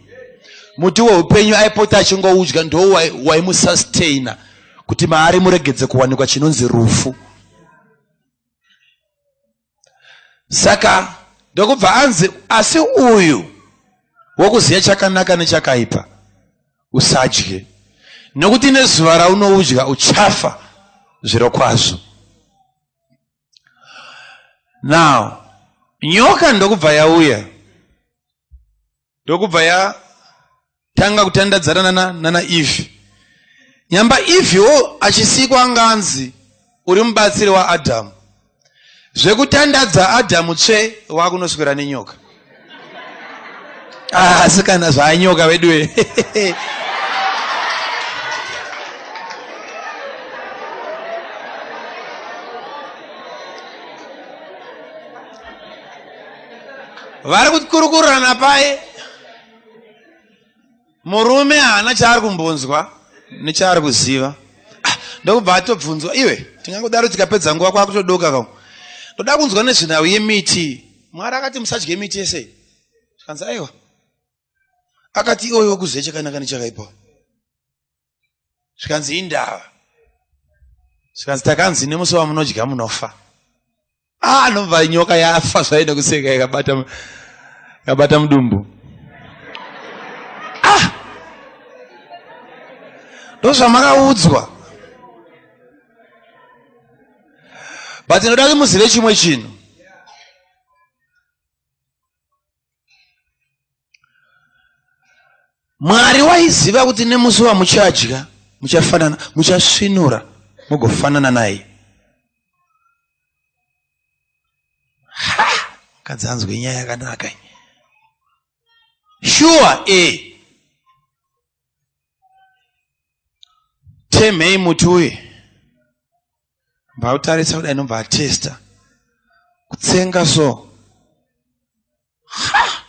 Muti weupenyu aipota achingoudya ndo waimusustaina kuti maari muregedze kuwanikwa chinonzi rufu. Saka ndokubva anzi asi uyu wokuziva chakanaka nechakaipa usadye, nokuti nezuva raunoudya uchafa zvirokwazvo. Now nyoka ndokubva yauya, ndokubva yatanga kutandadzana nana Eve. Nyamba Evewo achisikwa anganzi uri mubatsiri waAdhamu, zvekutandadza Adhamu tsve wakunoswera nenyoka. Asi kana zvaanyoka veduwe. Vari kukurukurirana paye, murume haana chaari kumbonzwa nechaari kuziva. Ndokubva atobvunzwa, iwe tingangodaro tikapedza nguva kwakutodoka ka, ndoda kunzwa nezvenhau yemiti. Mwari akati musadye miti yese. Zvikanzi aiwa, akati iwoyo wekuziva chakanaka nechakaipa. Zvikanzi indava. Zvikanzi takanzi nemusi wamunodya munofa. Anobva nyoka yafa zvaida kuseka ikabata mudumbu. Ndozvamakaudzwa. But ndinoda kuti muzive chimwe chinhu. Mwari waiziva kuti nemusi wamuchadya muchafanana, muchasvinura mugofanana naye. Ha! Mukadzi anzwe nyaya yakanaka iyi. Sure, Temhei muti uyu. Mbautarisa kudai nobva atesta. Kutsenga so. Ha!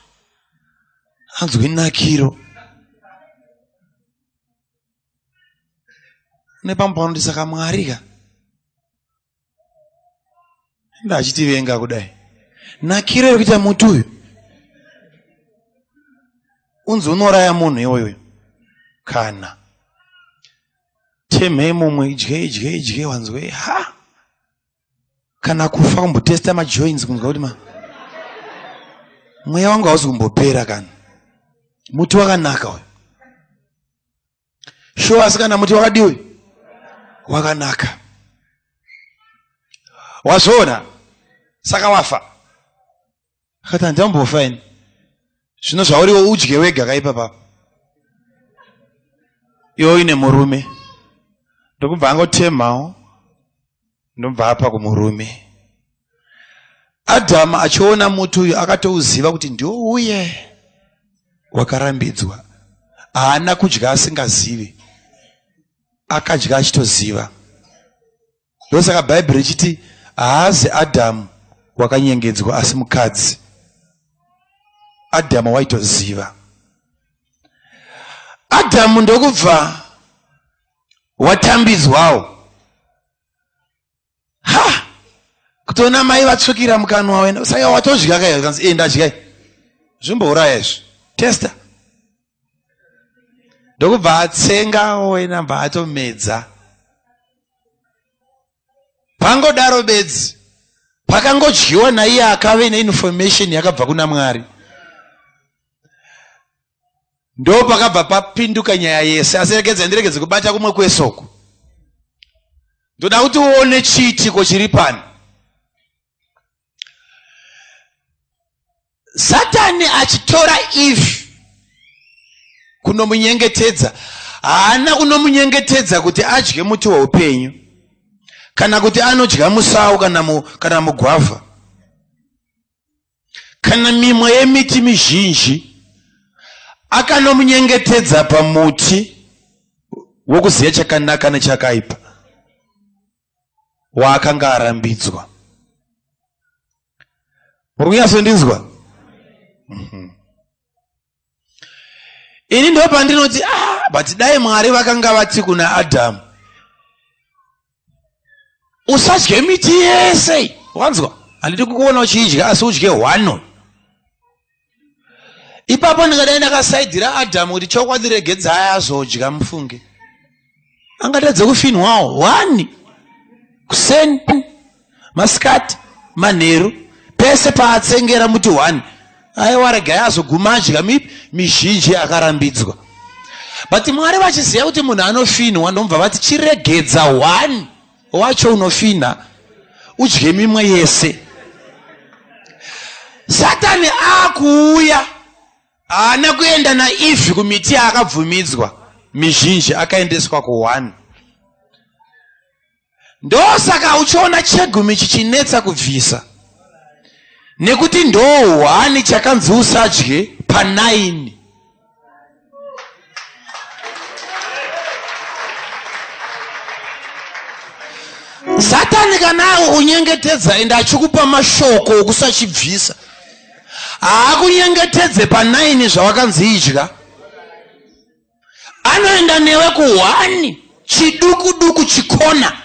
Anzwe nakiro. Nepamwe panoti saka Mwari ka. Enda achitivenga kudai. Nakiro iri kuita muti uyu. Unzi unoraya munhu iwoyo. Kana. Temhei mumwe, idye, idye, idye, wanzwe. Ha! Kana kufa kumbotesta majoints kunzwa kuti mweya wangu hauzi kumbopera kana. Muti wakanaka uyu. Sure, asi kana muti wakadii uyu? Wakanaka. Wazviona? Saka wafa. Akati handambofa ini. Zvino zvauriwo udye wega kaipa papa. Iwe uine murume. Ndokubva angotemhawo, ndobva apa kumurume. Adhamu achiona muti uyu akatouziva kuti ndiwo uye wakarambidzwa. Haana kudya asingazivi, akadya achitoziva. Ndosaka Bhaibheri richiti haazi Adhamu wakanyengedzwa asi mukadzi. Adhamu waitoziva. Adhamu ndokubva watambidzwawo. Ha! Kutoona mai vatsvukira mukanwa wena. Saka watodya kai? Kanzi ndadya. Zvimbouraya izvi. Testa. Ndokubva atsenga wena bva atomedza. Pangodaro bedzi pakangodyiwa naiye akave neinformation yakabva kuna Mwari. Ndo pakabva papinduka nyaya yese. Asi regedza ndiregedze kubata kumwe kwesoko. Ndoda kuti uone chiitiko chiri pano. Satani achitora Eve kunomunyengetedza, haana kunomunyengetedza kuti adye muti weupenyu kana kuti anodya musau kana mugwavha kana mimwe yemiti mizhinji. Akanomunyengetedza pamuti wokuziva chakanaka nechakaipa waakanga arambidzwa. Muri kunyatsondinzwa? Ini ndo pandinoti but dai Mwari vakanga vati kuna Adhamu, usadye miti yese, wanzwa? Handidi kukuona uchiidya, asi udye hwano. Ipapo ndingadai ndakasaidhira Adhamu kuti chokwadi regedzai azodya mufunge. Angatadze kufinhwawo one kuseni masikati manheru pese paatsengera muti one aiwa regai azoguma adya mizhinji akarambidzwa. But Mwari vachiziva kuti munhu anofinhwa ndomubva vati chiregedza one wacho unofinha udye mimwe yese. Satani akuuya haana kuenda naEvhi kumiti yaakabvumidzwa mizhinji, akaendeswa ku1. Ndosaka uchiona chegumi chichinetsa kubvisa, nekuti ndo 1 chakanzi usadye pa9. Satani kana unyengetedza ende achikupa mashoko okusachibvisa, haakunyengetedze pa9 zvawakanzi idya. Anoenda newe ku1 chiduku duku chikona,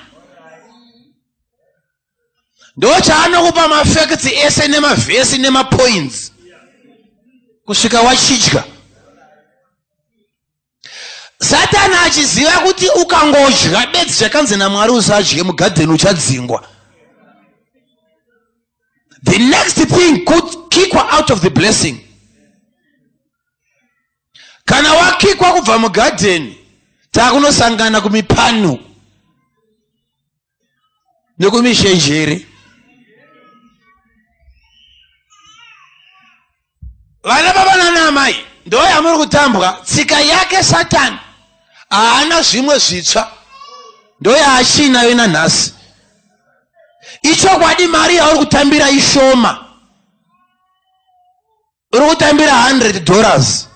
ndo chaanokupa mafacts ese nemavhesi nemapoints kusvika wachidya. Satani achiziva kuti ukangodya bedzi chakanzi naMwari usadye mugadheni uchadzingwa. The next thing could kickwa out of the blessing. Kana wakikwa kubva mugadheni, takunosangana kumipanu nekumishenjere. Vana baba nana amai, ndo yamuri kutambwa tsika yake Satani. Haana zvimwe zvitsva, ndo yaachinayo nanhasi. Ichokwadi mari yauri kutambira ishoma, uri kutambira $100,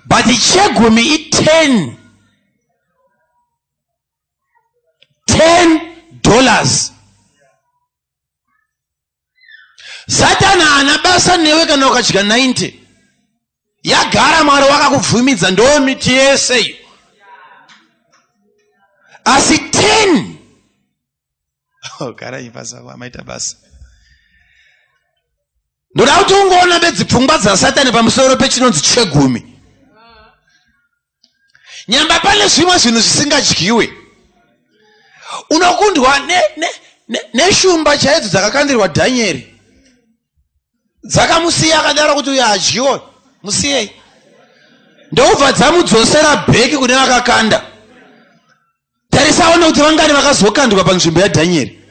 but chegumi i10 $10. Satani haana basa newe kana ukadya 90. Yagara Mwari wakakubvumidza ndo miti yese iyo, asi 10. Oh, garai basa, maita basa. Ndoda kuti ungoona bedzi pfungwa dzaSatani pamusoro pechinonzi chegumi. Nyamba pane zvimwe zvinhu zvisingadyiwe, unokundwa neshumba chaidzo dzakakandirwa Dhanieri, dzakamusiya akadaro kuti uyo adyiwe, musiyei, ndokubva dzamudzosera back kune vakakanda. Tarisaone kuti vangani vakazokandwa panzvimbo yaDhanieri.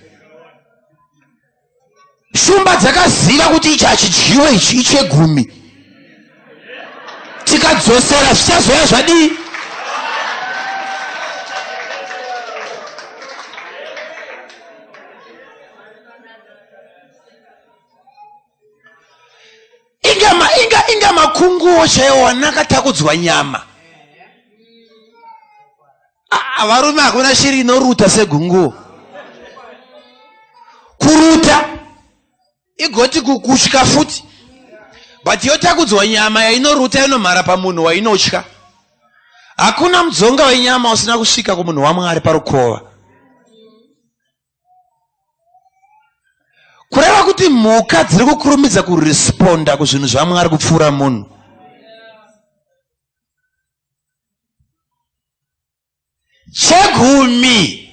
Shumba dzakaziva kuti ichi hachidyiwe, ichi ichegumi, tikadzosera zvichazoya zvadii? Inga makunguo chaiwo wanakatakudzwa nyama. Varume, hakuna shiri inoruta segunguo. Kuruta igoti kukutya futi, but yotakudzwa nyama yainoruta inomhara pamunhu wainotya. Hakuna mudzonga wenyama usina kusvika kumunhu waMwari parukova. Kureva kuti mhuka dziri kukurumidza kuresponda kuzvinhu zvaMwari kupfuura munhu. Chegumi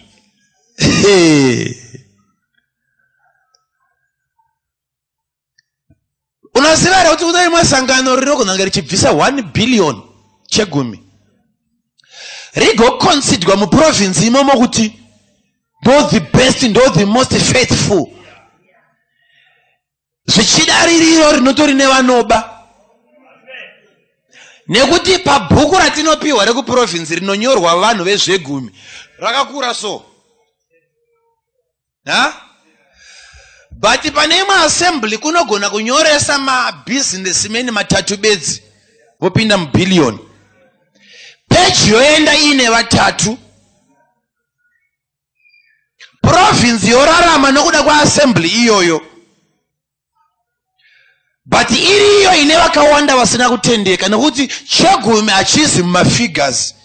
unoziva here kuti kune rimwe sangano rinogona kunge richibvisa 1 billion chegumi, rigoconsiderwa muprovinsi imomo kuti ndo the best, ndo the most faithful, zvichida ririro rinotori nevanoba? Nekuti pabhuku ratinopiwa rekuprovinsi rinonyorwa vanhu vezvegumi rakakura so ha, but pane imwe assembly kunogona kunyoresa mabusinessmen matatu bedzi vopinda mubhiliyoni. Peji yoenda iine vatatu, provinsi yorarama nokuda kweassembly iyoyo, but iriyo ine vakawanda vasina kutendeka, nekuti chegumi hachizi mumafigures.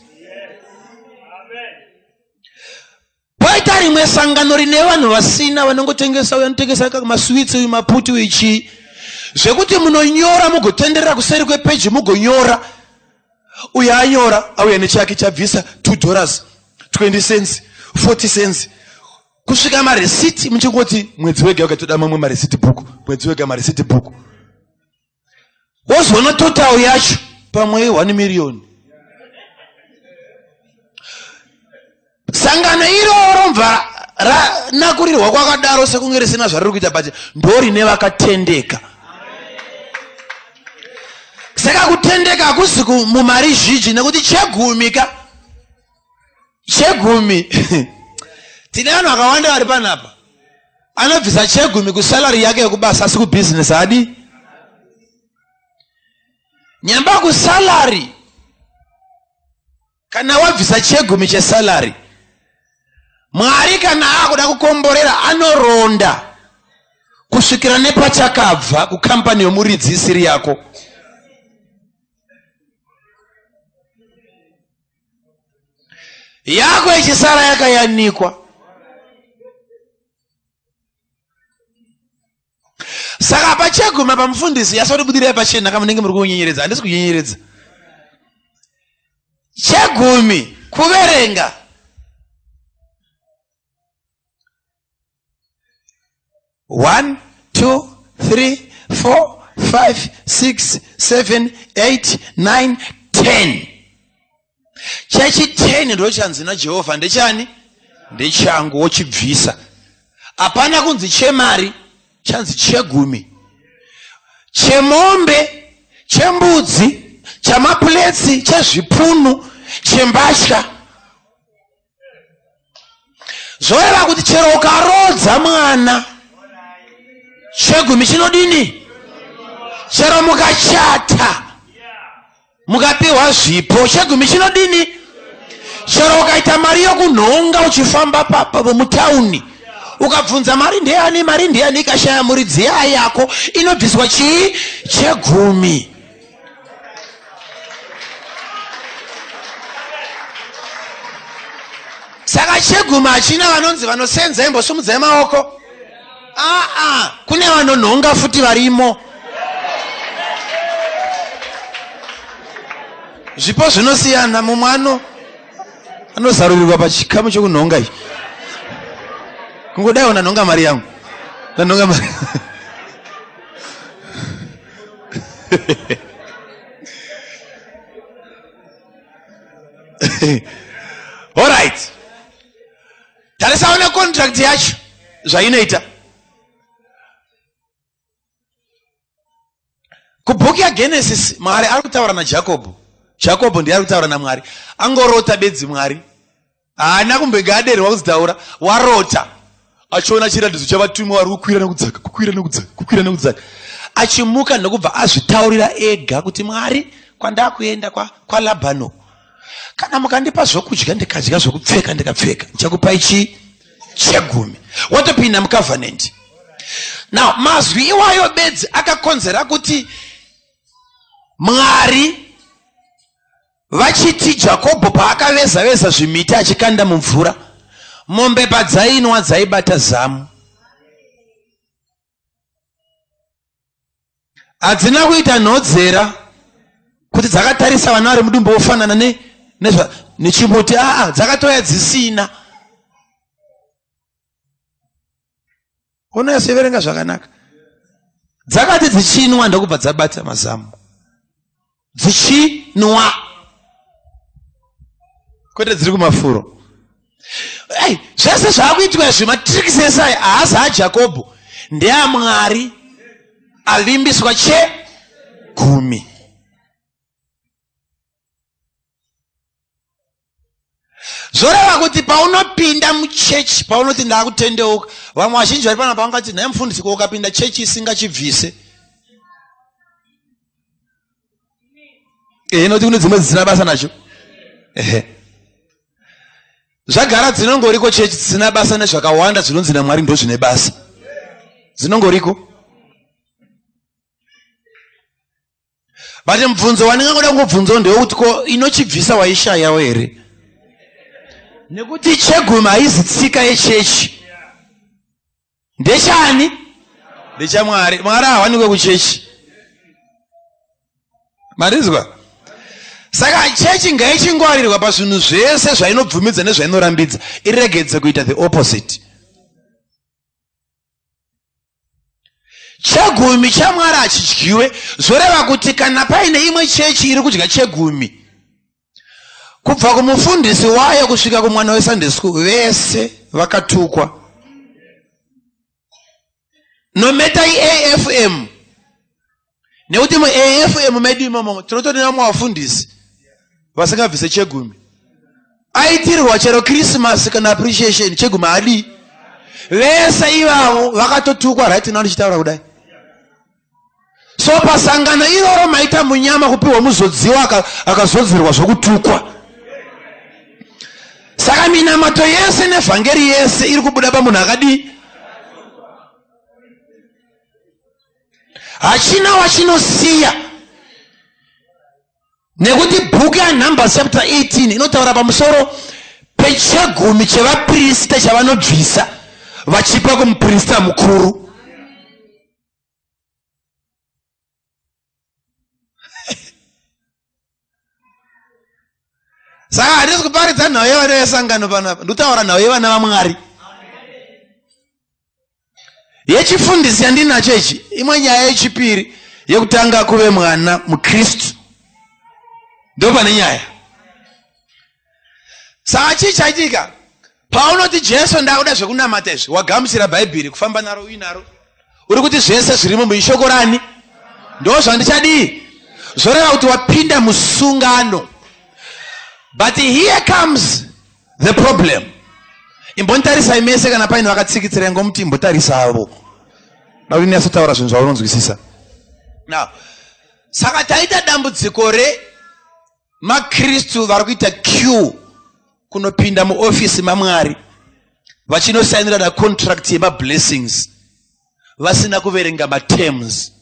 Poita rimwe sangano rine vanhu vasina, vanongotengesa, uyu anotengesa masweets, uyu maputi, uyu chii. Zvekuti munonyora mugotenderera kuseri kwepeji mugonyora. Uyo anyora auya nechake chabvisa 2 dollars 20 cents 40 cents kusvika maresiti muchingoti mwedzi wega wega toda mamwe maresiti book mwedzi wega maresiti book wozoona total yacho pamwe 1 million sangano iroro mva ranakurirwa kwakadaro sekunge risina zvariri kuita but ndorine vakatendeka saka kutendeka hakusi mumari zhinji nekuti chegumi ka chegumi tine vanhu vakawanda vari panapa anobvisa chegumi kusalari yake yekubasa asi kubhizinesi adi nyamba kusalari kana wabvisa chegumi chesalari mwari kana akuda kukomborera anoronda kusvikira nepachakabva kukambani yomuridzi isiri yako yako ichisara yakayanikwa saka pacheguma pamufundisi yasatibudirai pachena kamunenge muri kunyenyeredza handisi kunyenyeredza chegumi kuverenga 1 2 3 4 5 6 7 8 9 10 chechi 10 ndochanzi najehovha ndechani ndechangu wochibvisa hapana kunzi chemari chanzi chegumi chemombe chembudzi chamapuletsi chezvipunu chembatya zvoreva kuti chero ukaroodza mwana chegumi chinodini chero mukachata mukapiwa zvipo chegumi chinodini chero ukaita mari yokunhonga uchifamba mutauni ukabvunza mari ndeyani mari ndeyani ikashaya muridzi yayako inobviswa chii chegumi saka chegumi hachina vanonzi vanosenza imbosumudzai maoko aa kune vanonhonga futi varimo zvipo zvinosiyana mumwe ano anozarurirwa pachikamu chokunhonga ichi kungodaiwo ndanhonga mari yangu ndanhonga mari Alright. Tarisawo necontract yacho zvainoita. Kubhuku yaGenesis Mwari ari kutaura naJakobho. Jakobho ndiye ari kutaura naMwari. Angorota bedzi Mwari. Haana kumbenge aderwa kuzitaura. Warota. Achiona chiratidzo chavatumwa vari kukwira nekudzaka, kukwira nekudzaka, kukwira nekudzaka. Achimuka ndokubva azvitaurira ega kuti Mwari kwandakuenda kwa, kwaLabhano. Kana mukandipa zvokudya ndikadya zvokupfeka ndikapfeka ndichakupai chii? Chegumi. Watopinda mucovenant. Now mazwi iwayo bedzi akakonzera kuti Mwari Vachiti Jakobho paakaveza veza zvimiti achikanda mumvura, mombe padzainwa dzaibata zamu. Hadzina kuita nhodzera kuti dzakatarisa vana vari mudumbu vofanana nechimuti aa dzakatouya dzisina. Unonyatsoverenga zvakanaka. Dzakati dzichinwa ndokubva dzabata mazamu. Dzichinwa. Kwete dziri kumafuro. Hey, zvese zvaakuitwa izvi matricks ese aya haasi aJakobho ndeaMwari avimbiswa chegumi. Zvoreva kuti paunopinda muchechi, paunoti ndakutendeuka, vamwe vazhinji vari panapa vangati nhai mufundisi, ko ukapinda chechi isingachibvise? Ehe, nokuti kune dzimwe dzisina basa nacho. Ehe, zvagara dzinongoriko chechi dzisina basa nezvakawanda zvinonzi naMwari ndozvine basa, dzinongoriko. But mubvunzo wandingangoda kungobvunzawo ndewekuti ko inochibvisa waishayawo here? Nekuti chegumi haizi tsika yechechi. Ndechani? Ndechamwari. Mwari hawanikwe kuchechi. Marizwa? Saka chechi ngaichingwarirwa pazvinhu zvese zvainobvumidza nezvainorambidza, iregedze kuita the opposite. Chegumi chaMwari hachidyiwe, zvoreva kuti kana paine imwe chechi iri kudya chegumi, kubva kumufundisi wayo kusvika kumwana weSunday school, vese vakatukwa. No matter iAFM, nekuti muAFM medu imomo tinotori nevamwe vafundisi vasingabvise chegumi. Aitirwa chero Christmas kana appreciation, chegumi haadii. Vese ivavo vakatotukwa right now ndichitaura kudai. So pasangano iroro maita munyama kupiwa muzodziwa akazodzerwa zvokutukwa. Saka minamato yese nevhangeri yese iri kubuda pamunhu akadii? Hachina wachinosiya, nekuti bhuku yaNumbers chapter 18 inotaura pamusoro pechegumi chevaprista chavanobvisa vachipa kumuprista mukuru. Saka handisi kuparidza nhau yevana vesangano panapa, ndikutaura nhau yevana vaMwari. Yechifundisi yandinacho ichi imwe nyaya yechipiri yekutanga kuve mwana muKristu, ndo pane nyaya. Saka chii chaitika paunoti Jesu ndakuda zvekunamata izvi, wagamuchira Bhaibheri, kufamba naro uinaro, uri kuti zvese zvirimo muishoko rani, ndo zvandichadii, zvoreva kuti wapinda musungano. But here comes the problem. Imbonitarisai mese, kana paine vakatsikitsira ngomuti imbotarisavo, da kuti nyatsotaura zvinhu zvaunonzwisisa. Now saka taita dambudziko remakristu vari kuita queue kunopinda muofisi maMwari vachinosainira na contract yemablessings vasina kuverenga materms.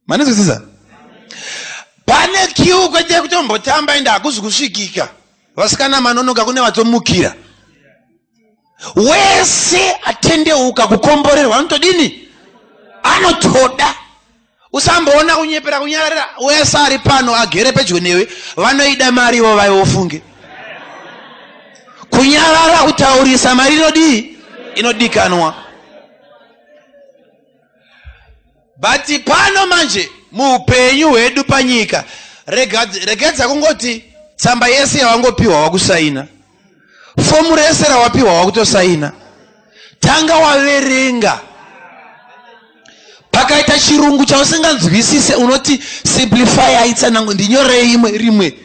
Manizwisisa? Pane queue kwete kutombotamba, ende hakuzi kusvikika. Vasikana manonoka, kune vatomukira. Wese atendeuka kukomborerwa anotodini? Anotoda. Usamboona kunyepera kunyararira. Wese ari pano agere pedyo newe vanoida mari ivo vaiwofunge. Kunyarara kutaurisa, mari inodii? Inodikanwa. But pano manje muupenyu hwedu panyika, regedza kungoti tsamba yese yawangopiwa wakusaina, fomu rese rawapiwa wakutosaina. Tanga waverenga. Pakaita chirungu chausinganzwisise, unoti simplify, aitsanangu, ndinyorei imwe rimwe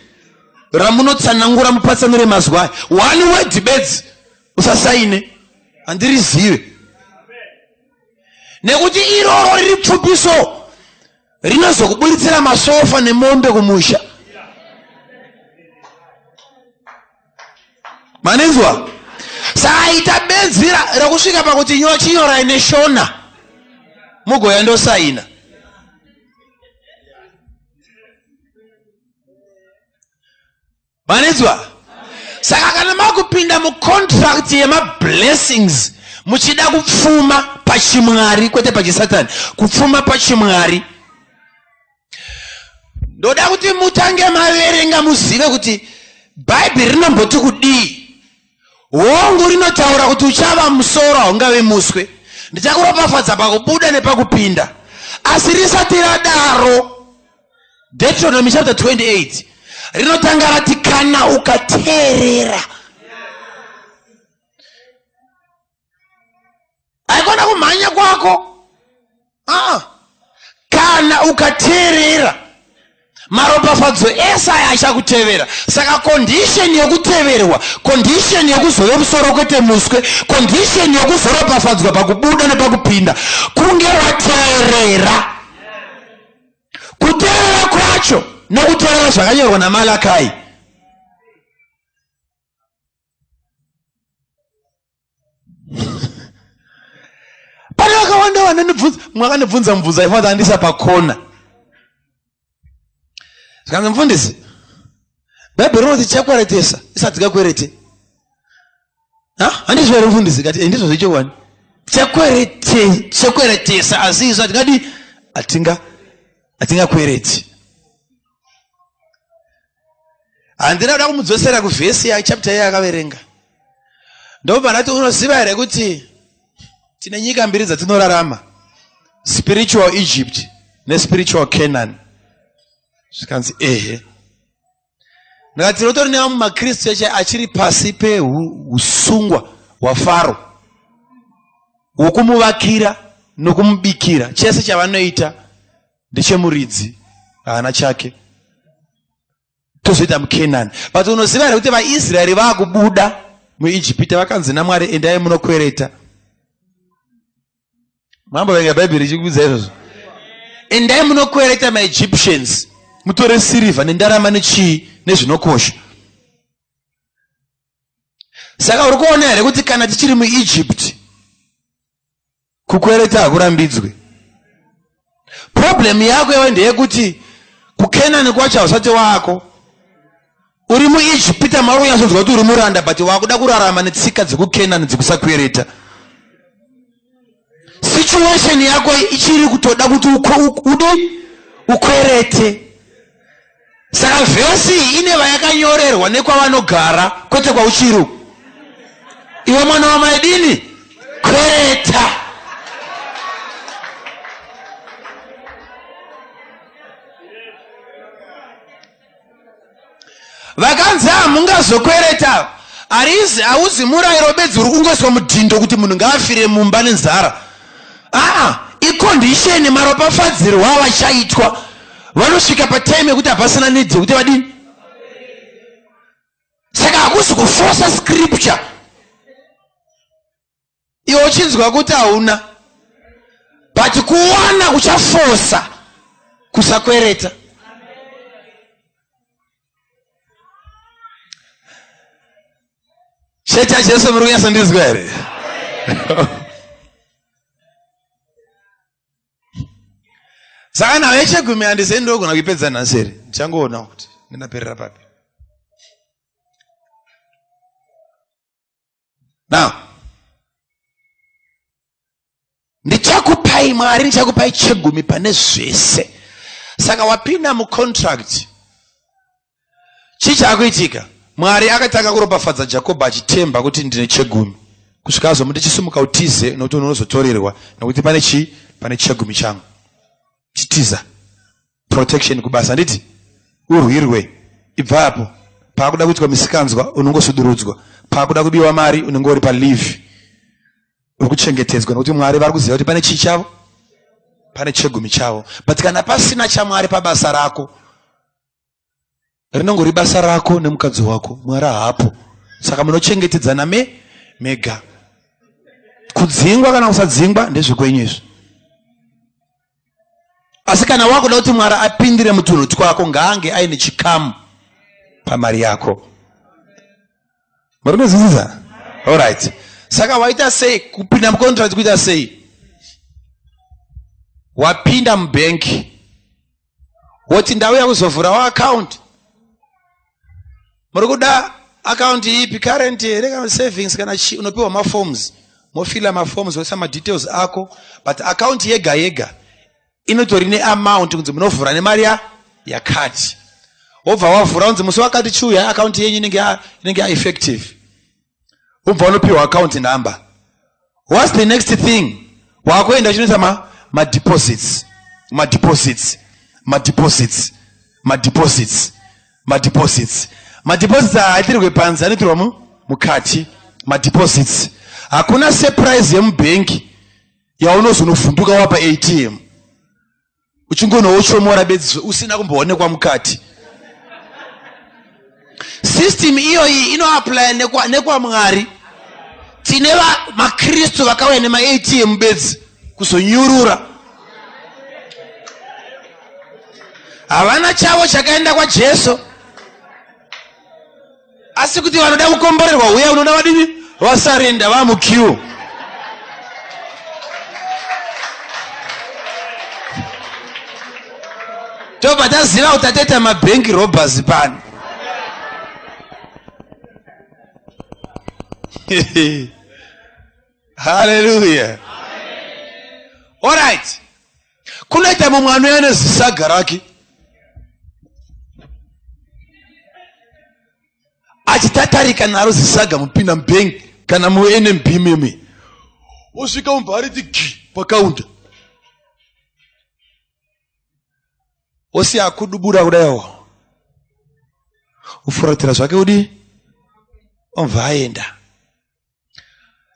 ramunotsanangura, mupatsanure mazwi aya. One word bedzi, usasaine, handirizive, nekuti iroro riri pfupiso rinozokuburitsira masofa nemombe kumusha. Manenzwa? Saka ita benzi rekusvika pakuti chinyorai neshona mugoya ndosaina. Manenzwa? Saka kana makupinda mucontract yemablessings muchida kupfuma pachimwari kwete pachisatani, kupfuma pachimwari, ndoda kuti mutange maverenga muzive kuti Bhaibheri rinomboti kudii. Hongu, rinotaura kuti uchava musoro, haungave muswe, ndichakuropafadza pakubuda nepakupinda. Asi risati radaro, Deuteronomy chapter 28 rinotanga rati kana ukateerera. Haikona kumhanya kwako. Kana ukateerera, maropafadzo ese aya achakutevera. Saka condition yekuteverwa, condition yekuzove musoro kwete muswe, condition yekuzoropafadzwa pakubuda nepakupinda, kunge wateerera. Kuteerera kwacho nokuteerera zvakanyorwa naMalakai. Pane vakawanda vanondibvunza, mumwe akandibvunza mubvunzo aifanira andisa pakona. Zvikanzi, mufundisi, Bhaibheri rinoti chakweretesa isati kakwerete. Handizvo here mufundisi? Kati ndizvo zvechokwadi. Tichakweretesa asi isu hatingadi hatinga hatingakwereti. Handina kuda kumudzosera kuvhesi yachapter iye akaverenga. Ndobva ndati unoziva here kuti tine nyika mbiri dzatinorarama, spiritual Egypt nespiritual Canaan. Zvikanzi ehe. Ndikati tinotori nevamwe makristu eche achiri pasi peusungwa hwafaro hwokumuvakira nokumubikira. Chese chavanoita ndechemuridzi, haana chake. Tozoita muKenani. But unoziva here kuti vaIsraeri vakubuda muIjipita vakanzi naMwari endai munokwereta. Mamboverenga Bhaibheri richikuudza izvozvo. Endai munokwereta maEgyptians mutore sirivha nendarama nechii nezvinokosha. Saka uri kuona here kuti kana tichiri muEgypt kukwereta hakurambidzwe. Problem yako iwe ndeyekuti kuKenani kwacho hausati wako. Uri muIjipita mauri kunyatsonzwa kuti uri muranda but wakuda kurarama netsika dzekuKenani dzekusakwereta. Situation yako ichiri kutoda kuti ude ukwerete. Saka vhesi iyi ine vayakanyorerwa nekwavanogara kwete kwauchiri. Iwe mwana wamaidini kwereta. Vakanzi hamungazokwereta. Harizi hauzi murayiro bedzi uri kungoiswa mudhindo kuti munhu ngaafire mumba nenzara. Aa, icondition maropafadzirwo avachaitwa. Vanosvika patime yekuti hapasina need yekuti vadini. Saka hakuzi kufosa scripture. Iwe uchinzwa kuti hauna, but kuwana kuchafosa kusakwereta. Chechi yaJesu muri kunyatsondinzwa here? Saka nhau yechegumi handisei ndogona kuipedza nhasi here? Ndichangoona kuti ndinaperera papi. Now, ndichakupai Mwari, ndichakupai chegumi pane zvese. Saka wapinda mucontract. Chii chaakuitika? Mwari akatanga kuropafadza Jakobho achitemba kuti ndine chegumi, kusvika azomuti chisumuka utize nokuti unozotorerwa, nokuti pane chii? Pane chegumi changu. Chitiza. Protection kubasa, handiti? Urwirwe. Ibva apo. Paakuda kuitwa misikanzwa unongosudurudzwa. Paakuda kubiwa mari unenge uri paleave. Uri kuchengetedzwa nokuti Mwari vari kuziva kuti pane chii chavo? Pane chegumi chavo. But kana pasina chaMwari pabasa rako, rinongori basa rako nemukadzi wako, Mwari haapo. Saka munochengetedzana mega. Kudzingwa kana kusadzingwa ndezvekwenyu izvi. Asi kana wakuda kuti Mwari apindire mutunhu twako, ngaange aine chikamu pamari yako. Muri kunzwisisa? Alright. Saka waita sei kupinda mucontract? Kuita sei? Wapinda mubank woti ndauya kuzovhurawo account. Muri kuda account ipi? Current here kana savings kana chi? Unopiwa maforms, mofila maforms, woisa madetails ako, but account yega yega inotori neamount kunzi munovhura nemari yakati. Wobva wavhura, unzi musi wakati chiuya account yenyu inenge yaeffective. Wobva unopiwa account number. What's the next thing? Wakuenda uchinoita madeposits, madeposits, madeposits, madeposits, madeposits. Madeposits haaitirwe panze, anoitirwa mukati. Madeposits. Hakuna surprise yemubhengi yaunozonovhunduka wapa ATM uchingonowochomora bedzi usina kumboonekwa mukati. System iyoyi inoapply nekwaMwari. Tine maKristu vakauya nema-ATM bedzi kuzonyurura. Havana chavo chakaenda kwaJesu, asi kuti vanoda kukomborerwa uya unoda vadini vasarenda vamukiu. Tobva taziva kuti tatoita mabank robbers pano. Hallelujah. Alright. Kunoita mumwe anouya nezisaga rake achitatarika naro zisaga mupinda mubhengi kana muNMB meme, osvika mubva ariti gi pakaunda, osiya akudubura kudaiwo, ufuratira zvake udi obva aenda.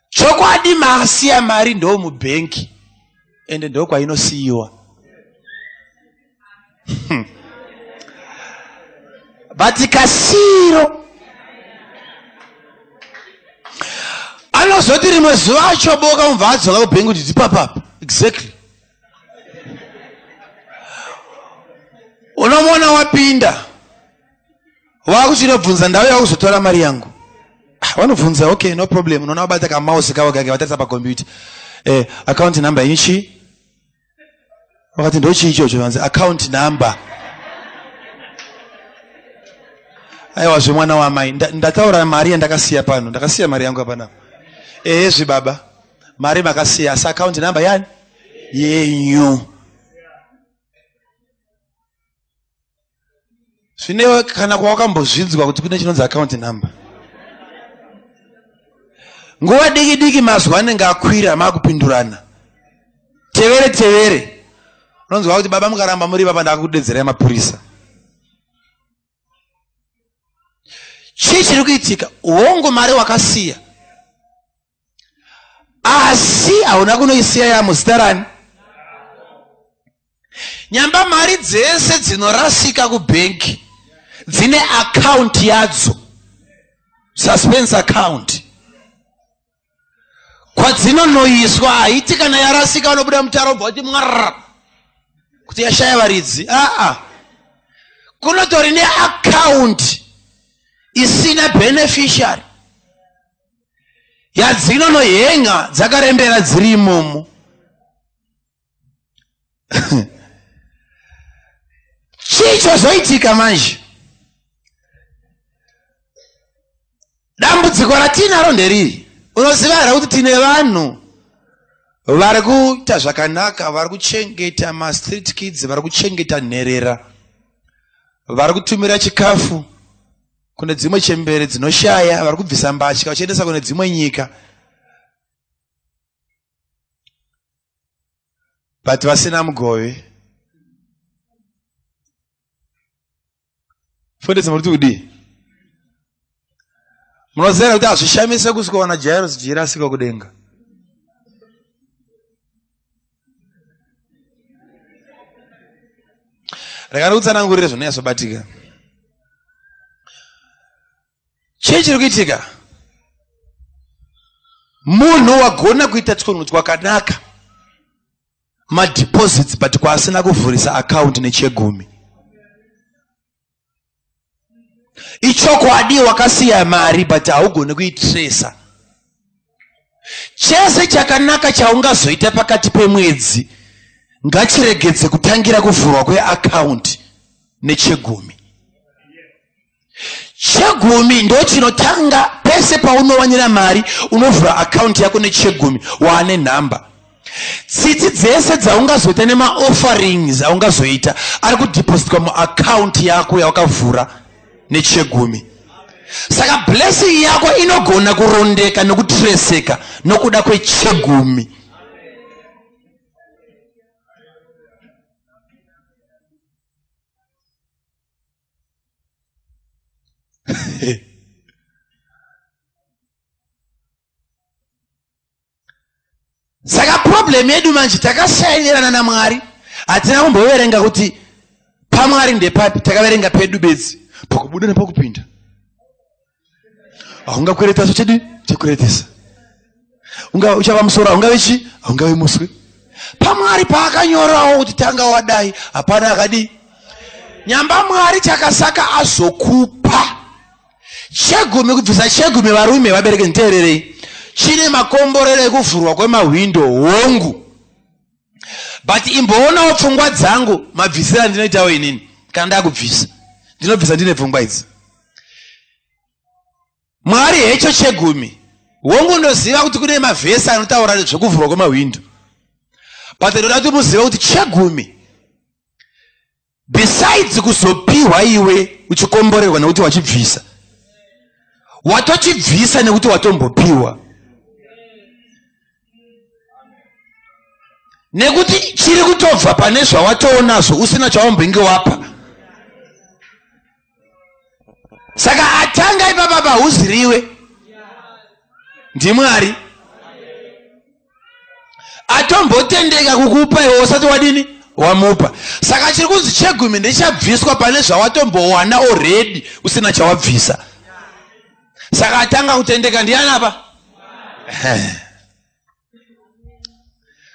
Chokwadi maasiya mari ndo mubhengi, ende ndokwainosiyiwa. But kasiro anozoti rimwe zuva achoboka umva adzoka kubhengi kuti dzipapapa. Exactly. Unomuona wapinda wakuchinobvunza ndau yakuzotora mari yangu. Vanobvunza, okay, no problem. Unoona wabata kamausi kavo kake vatarisa pakombiyuta, account number yenyu chii? Vakati ndochii ichocho? Vanzi account number. Aiwa zvemwana wamai, ndataura mari yandakasiya pano, ndakasiya mari yangu apanapa. Ehezve baba, mari makasiya, asi account number yani yenyu. Zvine kana kwawakambozvinzwa kuti kune chinonzi account number? Nguva diki diki mazwi anenge akwira, makupindurana tevere tevere. Unonzwa kuti baba mukaramba muri baba ndakudedzerai mapurisa. Chii chiri kuitika? Hongu mari wakasiya, asi hauna kunoisiya yamuzita rani. Nyamba mari dzese dzinorasika kubhenki dzine account yadzo, suspense account kwadzinonoiswa. Haiti kana yarasika vanobuda mutaro ubva kuti mwarra kuti yashaya varidzi. Aa, kunotori neaccount isina beneficiary yadzinonohenga dzakarembera dziri imomo. Chii chozoitika manje? Dambudziko ratinaro nderiri, unoziva here kuti tine vanhu vari kuita zvakanaka, vari kuchengeta mastreet kids, vari kuchengeta nherera, vari kutumira chikafu kune dzimwe chembere dzinoshaya, vari kubvisa mbatya vachiendesa kune dzimwe nyika, but vasina mugove. Fundisi, muri kuti kudii? Munoziva kuti hazvishamise kusvika Jairos jirasika kudenga. Rega ndikutsanangurire zvinonyatsobatika. Chii chiri kuitika? Munhu wagona kuita twunhu twakanaka, madeposits, but kwaasina kuvhurisa account nechegumi. Ichokwadi wakasiya mari, but haugoni kuitresa. Chese chakanaka chaungazoita pakati pemwedzi ngachiregedze kutangira kuvhurwa kweaccount nechegumi. Chegumi ndo chinotanga. Pese paunowanira mari unovhura akaunti yako nechegumi, waane nhamba. Tsitsi dzese dzaungazoita nemaofferings aungazoita ari kudhipositwa muakaunti yako yawakavhura nechegumi. Saka blessing yako inogona kurondeka nokutreseka nokuda kwechegumi. Saka problem yedu manje, takasainirana naMwari, hatina kumboverenga kuti paMwari ndepapi. Takaverenga pedu bedzi, pakubuda nepakupinda. Haungakwereta chedi chekweretesa, unga uchava musoro, haungave chi, haungave muswe. PaMwari paakanyorawo kuti tanga wadai, hapana akadii. Nyamba Mwari chakasaka azokupa chegumi, kubvisa chegumi, varume vabereki nditeererei, chine makomborero ekuvhurwa kwemahwindo, hongu, but imboonawo pfungwa dzangu, mabvisiro andinoitawo inini. Kana ndakubvisa, ndinobvisa ndine pfungwa idzi. Mwari hecho chegumi, hongu, ndoziva kuti kune mavhesi anotaura zvekuvhurwa kwemahwindo. But ndoda kuti muzive kuti chegumi besides kuzopiwa iwe uchikomborerwa nekuti wachibvisa, watochibvisa nekuti watombopiwa, nekuti chiri kutobva pane zvawatoonazvo usina chawambenge wapa. Saka atanga ipapa pahuziriwe ndiMwari atombotendeka kukupa iwe usati wadini wamupa. Saka chiri kunzi chegumi ndechabviswa pane zvawatombowana already usina chawabvisa. Saka atanga kutendeka ndiani apa?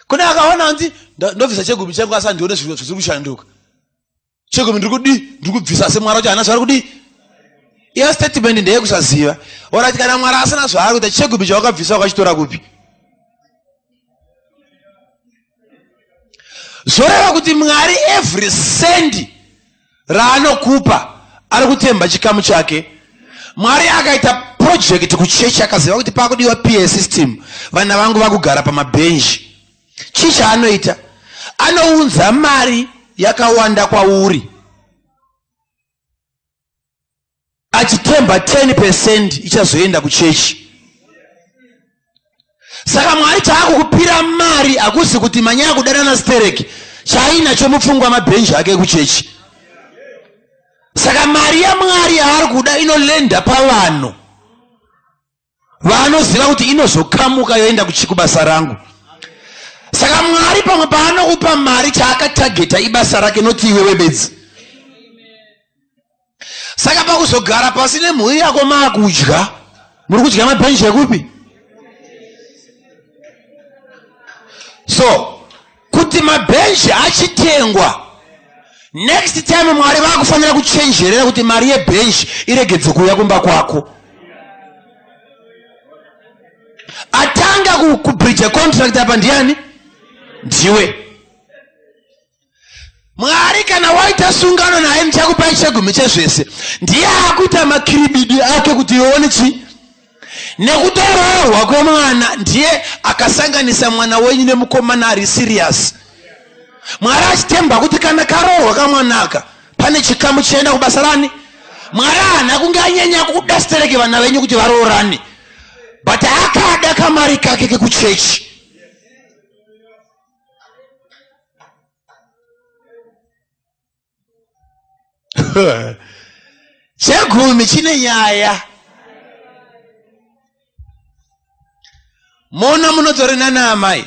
Kune akaona kunzi ndobvisa chegumi changu asi handione zviri kushanduka. Chegumi ndiri kudii? Ndiri kubvisa asi Mwari wacho haana zvaari kudii? Iyo statement ndeyekusaziva. Orati kana Mwari asina zvaari kuita, chegumi chawakabvisa wakachitora kupi? Zvoreva kuti Mwari every cent raanokupa ari kutemba chikamu chake. Mwari akaita project kuchechi akaziva kuti pakudiwa PA system, vana vangu vakugara pamabhenji. Chii chaanoita? Anounza mari yakawanda kwauri achitemba 10% ichazoenda kuchechi. Saka Mwari chaakukupira mari hakusi kuti manyaya kudanana stereki, chaainacho mupfungwa mabhenji ake ekuchechi. Saka mari yaMwari yaari kuda inolenda pavanhu vaanoziva kuti inozokamuka yoenda kubasa rangu. Saka Mwari pamwe paanokupa mari chaakatageta ibasa rake, noti iwewe bedzi. Saka pakuzogara pasi nemhuri yako maakudya, muri kudya mabhenji ekupi? So kuti mabhenji achitengwa next time, Mwari vakufanira kuchenjerera kuti mari yebhenji iregedze kuuya kumba kwako. Atanga kubridge contract apa ndiani? Ndiwe Mwari. Kana waita sungano naye, ndichakupai chegumi chezvese, ndiye akuita makiribidi ake kuti ione chii. Nekutoroorwa kwemwana, ndiye akasanganisa mwana wenyu nemukomana ari serious. Mwari achitemba kuti kana karoorwa kamwanaka, pane chikamu chienda kubasa rani. Mwari haana kunge anyanya kuda stereke vana venyu kuti varoorane, but akada kamari kake kekuchechi. Chegumi chine nyaya. Mona munotori nana amai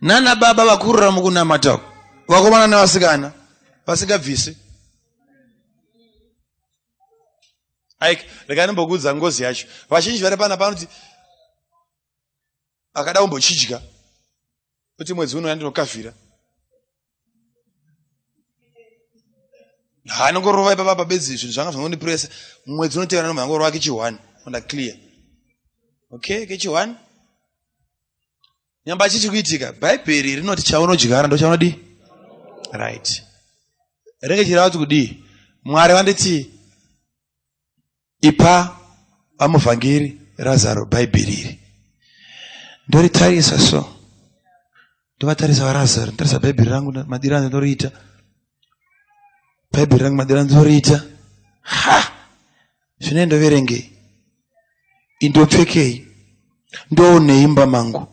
nana baba vakurira mukunamata, vakomana nevasikana vasingabvisi. Aik, regai ndimbokuudza ngozi yacho. Vazhinji vari pana panoti akada kumbochidya kuti mwedzi uno yandinokavhira haanongorova ipapa bedzi, zvinhu zvanga zvangondipuresa. Mwedzi unotevera nobva angorova kechi1 onda clear. Okay, kechi1 nyamba chichi kuitika. Bhaibheri rinoti chaunodyara ndo chaunodii, right? Ringe chireva kuti kudii? Mwari vanditi ipa vamuvhangeri Razaro bhaibheri iri. Ndoritarisa so, ndovatarisa vaRazaro, ndotarisa bhaibheri rangu, madiro andinoriita bhaibheri rangu, madiro andinoriita. Ha, zvino ndoverengei, indopfekei, ndoonei mumba mangu?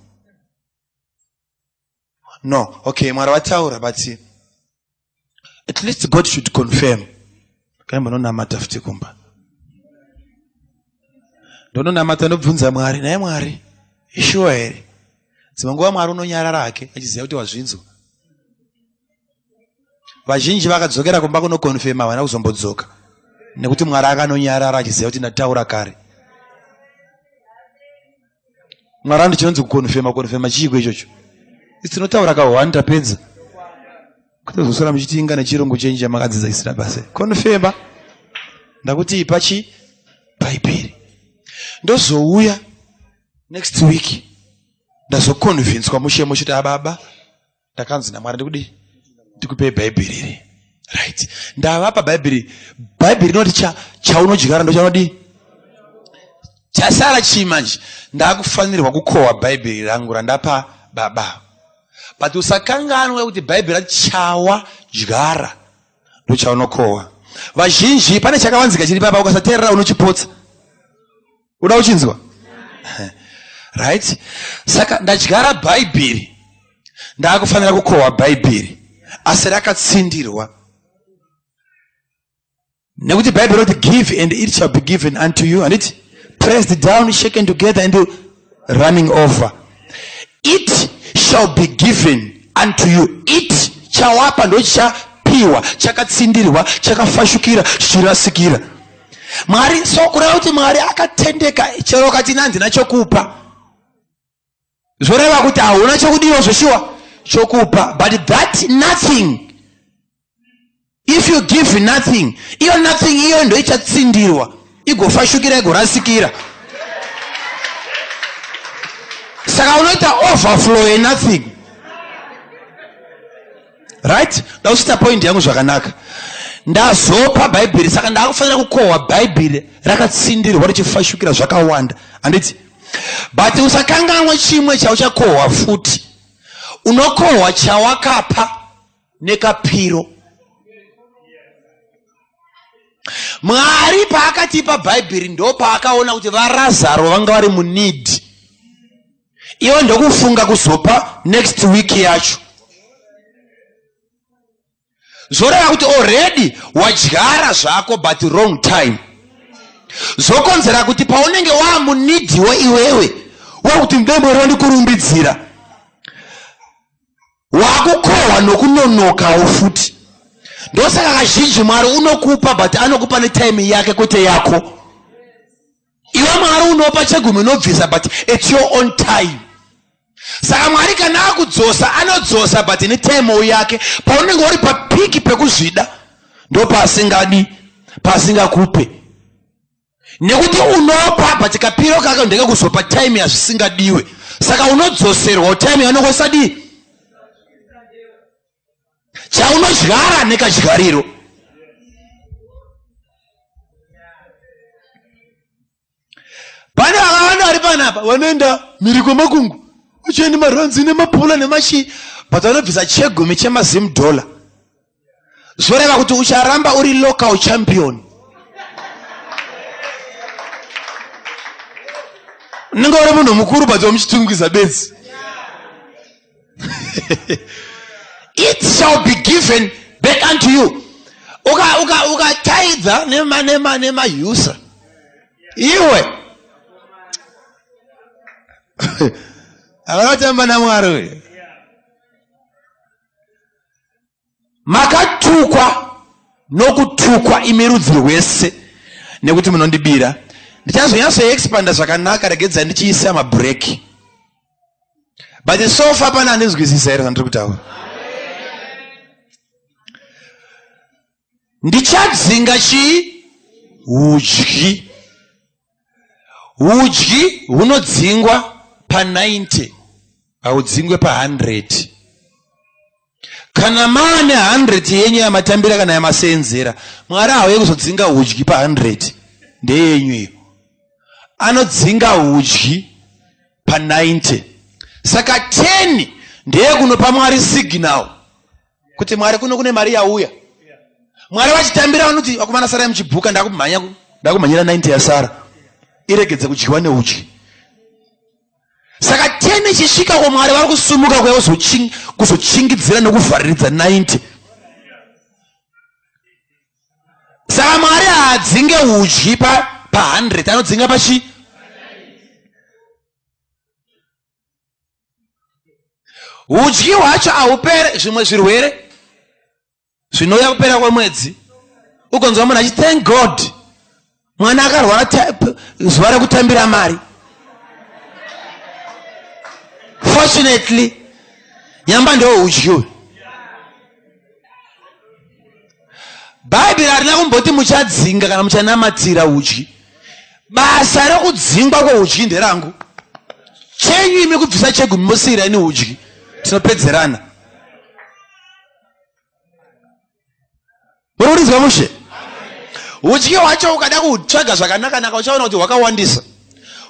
No, okay, Mwari vataura, but at least God should confirm. Kaimbanonamata futi kumba, ndononamata, ndobvunza Mwari, naye Mwari, ishuwa here? Dzimwe nguva Mwari unonyarara hake achiziva kuti wazvinzwa. Vazhinji vakadzokera kumba kunokonfema havana kuzombodzoka, nekuti Mwari akanonyarara achiziva kuti ndataura kare. Mwari andi chinonzi kukonfema. Kukonfema chiiko ichocho? Isi tinotaura kahwani, tapedza kutozosora muchitinga nechirungu chenyu chamakadzidza isina basa. Konfema, ndakuti ipa chi bhaibheri, ndozouya next week ndazoconvinswa mushe muchiti, ababa, ndakanzi naMwari ndikudii? Ndikupei bhaibheri iri. Right, ndavapa bhaibheri. Bhaibheri rinoti chaunodyara ndo chaunodii. Chasara chii manje? Ndakufanirwa kukohwa bhaibheri rangu randapa baba. But usakanganwe kuti Bhaibheri rati chawa dyara ndochaunokohwa. Vazhinji pane chakavanzika chiri papa, ukasateerera unochipotsa. Uda uchinzwa? Right? Saka ndadyara Bhaibheri, ndakufanira kukohwa Bhaibheri, asi rakatsindirwa. Nekuti Bhaibheri roti give and it shall be given unto you, handiti? Pressed down, shaken together and running over. It shall be given unto you. It chawapa ndochichapiwa, chakatsindirwa, chakafashukira, chichirasikira. Mwari, so kureva kuti Mwari akatendeka, chero ukati ini handina chokupa, zvoreva kuti hauna chokudiwa zveshuwa chokupa, but that nothing, if you give nothing, iyo nothing iyo ndoichatsindirwa, igofashukira, igorasikira. Saka unoita overflow yenothing. Right? Ndakusvitsa point yangu zvakanaka. Ndazopa Bhaibheri, saka ndakufanira kukohwa Bhaibheri rakatsindirwa richifashukira zvakawanda, handiti? But usakanganwe chimwe chauchakohwa futi. Unokohwa chawakapa nekapiro. Mwari paakatipa Bhaibheri ndo paakaona kuti vaRazaro vanga vari muneed. Iwe ndokufunga kuzopa next week yacho. Zvoreva kuti already wadyara zvako but wrong time. Zvokonzera kuti paunenge waamunidiwo iwewe wakuti mudembo rondikurumbidzira, wakukohwa nokunonokawo futi. Ndosaka kazhinji Mwari unokupa but anokupa netime yake kwete yako. Iwe Mwari unopa chegumi unobvisa but it's your own time. Saka Mwari kana akudzosa anodzosa but netime yake. Paunenge uri papiki pekuzvida ndopaasingadi, paasingakupe. Nekuti unopa but kapiro kako ndekekuzopa time yazvisingadiwe. Saka unodzoserwa time yaunenge usadii. Chaunodyara nekadyariro. Pane vakawanda vari panapa vanoenda mhiri kwemakungu uchienda maronzi nemapula nemachii, but vanobvisa chegumi chemazim dollar. Zvoreva kuti ucharamba uri local champion. Unenge uri munhu mukuru but wamuchitungwiza bedzi. It shall be given back unto you. Ukataidza nemaUSA. Iwe. Akatamba naMwari uyu. Makatukwa nokutukwa imi rudzi rwese nekuti munondibira. Ndichazonyatsoexpanda zvakanaka, regedzai ndichiisa mabreak. But so far pana andinzwisisa here zvandiri kutaura? Ndichadzinga chii? Hudyi. Hudyi hunodzingwa pa90, haudzingwe pa100. Kana maane 100 yenyu yamatambira kana yamasenzera, Mwari hauye kuzodzinga hudyi pa100, ndeyenyu iyo. Anodzinga hudyi pa90. Saka 10 ndeye kunopa Mwari signal kuti Mwari kuno kune mari yauya. Mwari vachitambira vanoti vakomana sarai muchibhuka, ndakumhanyira 90 yasara, iregedze kudyiwa neudyi. Saka 10 ichisvika ko Mwari vari kusumuka kuya kuzochingidzira nekuvhariridza 90. Saka Mwari haadzinge udyi pa100, anodzinga pachi. Udyi hwacho haupere. Zvimwe zvirwere zvinouya kupera kwemwedzi, ugonzwa munhu achi thank God mwana akarwara zuva rekutambira mari. Fortunately nyamba ndewo udyi uyu. Bhaibheri harina kumboti muchadzinga kana muchanamatira udyi. Basa rekudzingwa kweudyi nderangu. Chenyu imi kubvisa chegumi mosiyira ini udyi, tinopedzerana. Muri kurinzwa mushe? Udyi hwacho ukada kutsvaga zvakanaka-naka uchaona kuti hwakawandisa.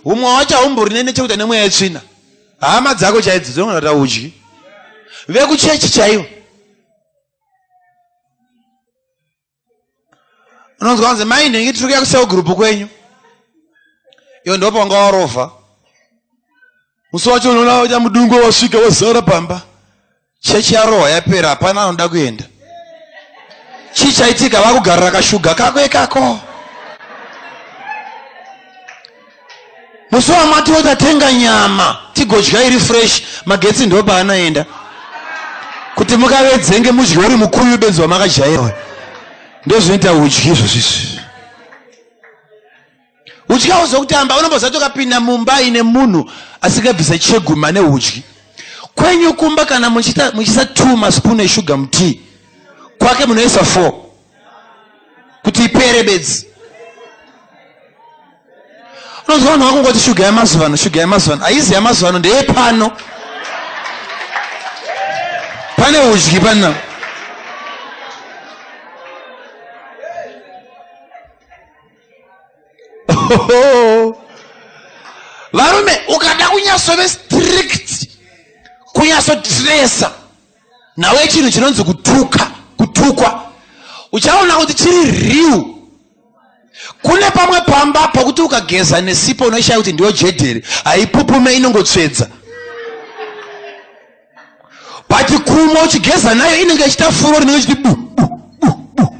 Humwe hwacho haumbori nechekuita nemweya yetsvina. Hama dzako chaidzo dzinogona kuita udyi. Vekuchechi chaivo. Unonzwa kunzi mai nhingi tiri kuya kucell group kwenyu. Iwe ndipo pawanga warovha. Musi wacho unoona waita mudungwe wasvika wazara pamba. Chechi yarohwa yapera hapana anoda kuenda. Chii chaitika vakugarira kashuga kako ikako. Musi wamati watatenga nyama tigodya iri fresh magetsi ndo paanoenda. Kuti mukavedzenge mudye uri mukuyu bedzi wamakajaira. Ndozvinoita udyi izvozvo izvi. Udyi hauzokutamba unomboziva kuti ukapinda mumba ine munhu asingabvise chegumi ane udyi. Kwenyu kumba kana muchiisa 2 maspoon eshuga mutii kwake munoisa 4 kuti ipere bedzi. Unonzwa vanhu vakungoti shuga yamazuvano, shuga yamazuvano. Haizi yamazuvano, ndeyepano. Pane udyi pana. Varume, ukada kunyatsove strict, kunyatsotresa nawe chinhu chinonzi kutuka, kutukwa, uchaona kuti chiri real. Kune pamwe pamba pokuti ukageza nesipo unoishaya kuti ndiyo jedhere, haipupume, inongotsvedza. But kumwe uchigeza nayo inenge ichiita furo rinenge ichiti bu bu bu bu,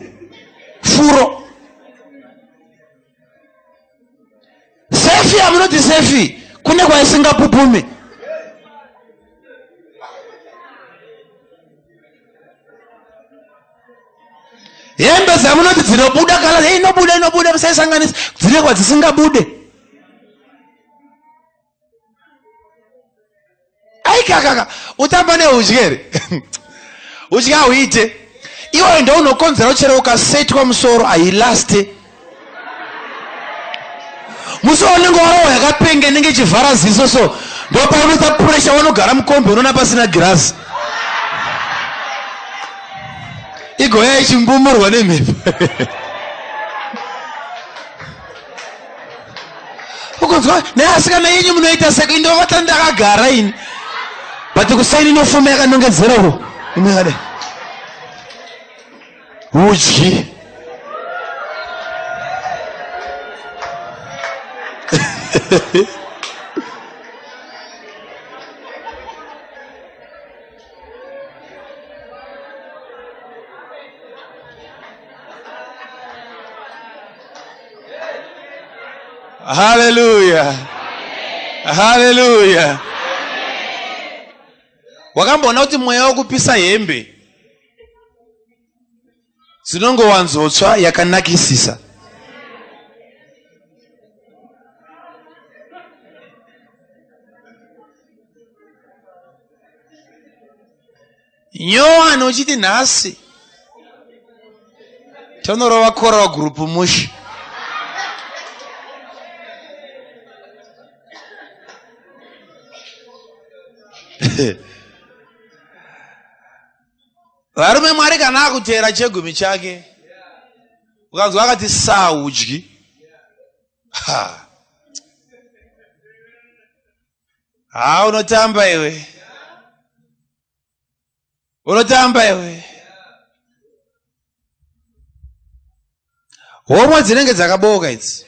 furo. Sefi yamunoti sefi kune kwaisingapupume. Hembe dzamunoti dzinobuda kana hey, inobuda, inobuda, musaisanganisa, dzine kwadzisingabude. Aikakaka, utamba neudyi here? Udyi hauite. Iwe ndo unokonzera chero ukasetwa musoro hailaste. Musi waunenge warohwa yakapenga inenge ichivhara ziso so, ndo paunoita pressure wanogara mukombi unoona pasina girazi. Igoya ichimbumurwa nemhepo. Ukonzwa neasikana yenyu munoita seko indovata ndakagara ini. But kusaini inofuma yakanongedzera uko. Imwe yakadai. Udyi. Hallelujah. Hallelujah. Wakamboona kuti mweya wokupisa hembe dzinongowanzotsva yakanakisisa. Nyowani uchiti nhasi tonorova choral group mushe. Varume, Mwari kana akuteera chegumi chake, ukanzwa akati saudyi. Ha. Ha, unotamba iwe. Unotamba iwe. Homwe dzinenge dzakaboka idzi.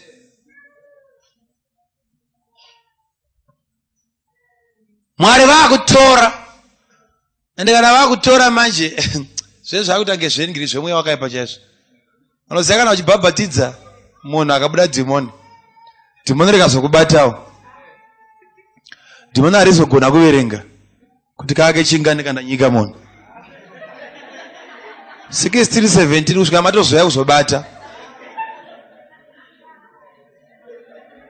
Mwari vakutora. Ende kana vakutora manje, zve zvakuita kunge zvengiri zvemweya wakaipa chaizvo. Unoziva kana uchibhabhatidza munhu akabuda dhimoni, dhimoni rikazokubatawo, dhimoni harizogona kuverenga kuti kake chingani kana nyika munhu. 16, 17 kusvika matozoya kuzobata.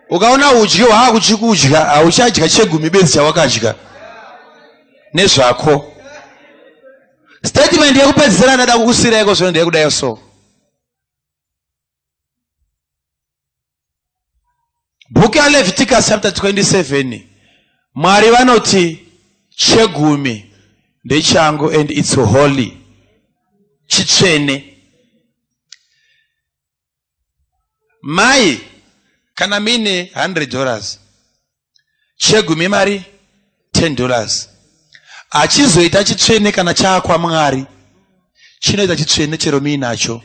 Ukaona udyi hwaakuchikudya, hauchadya chegumi bedzi chawakadya nezvako. Statement yekupedzisira ndada kukusira iko zvino ndeyekudai so. Book yaLeviticus chapter 27, Mwari vanoti chegumi ndechangu and it's holy, chitsvene. Mai kana mine $100, chegumi mari $10. Hachizoita chitsvene kana chaakwamwari. Chinoita chitsvene chero muinacho.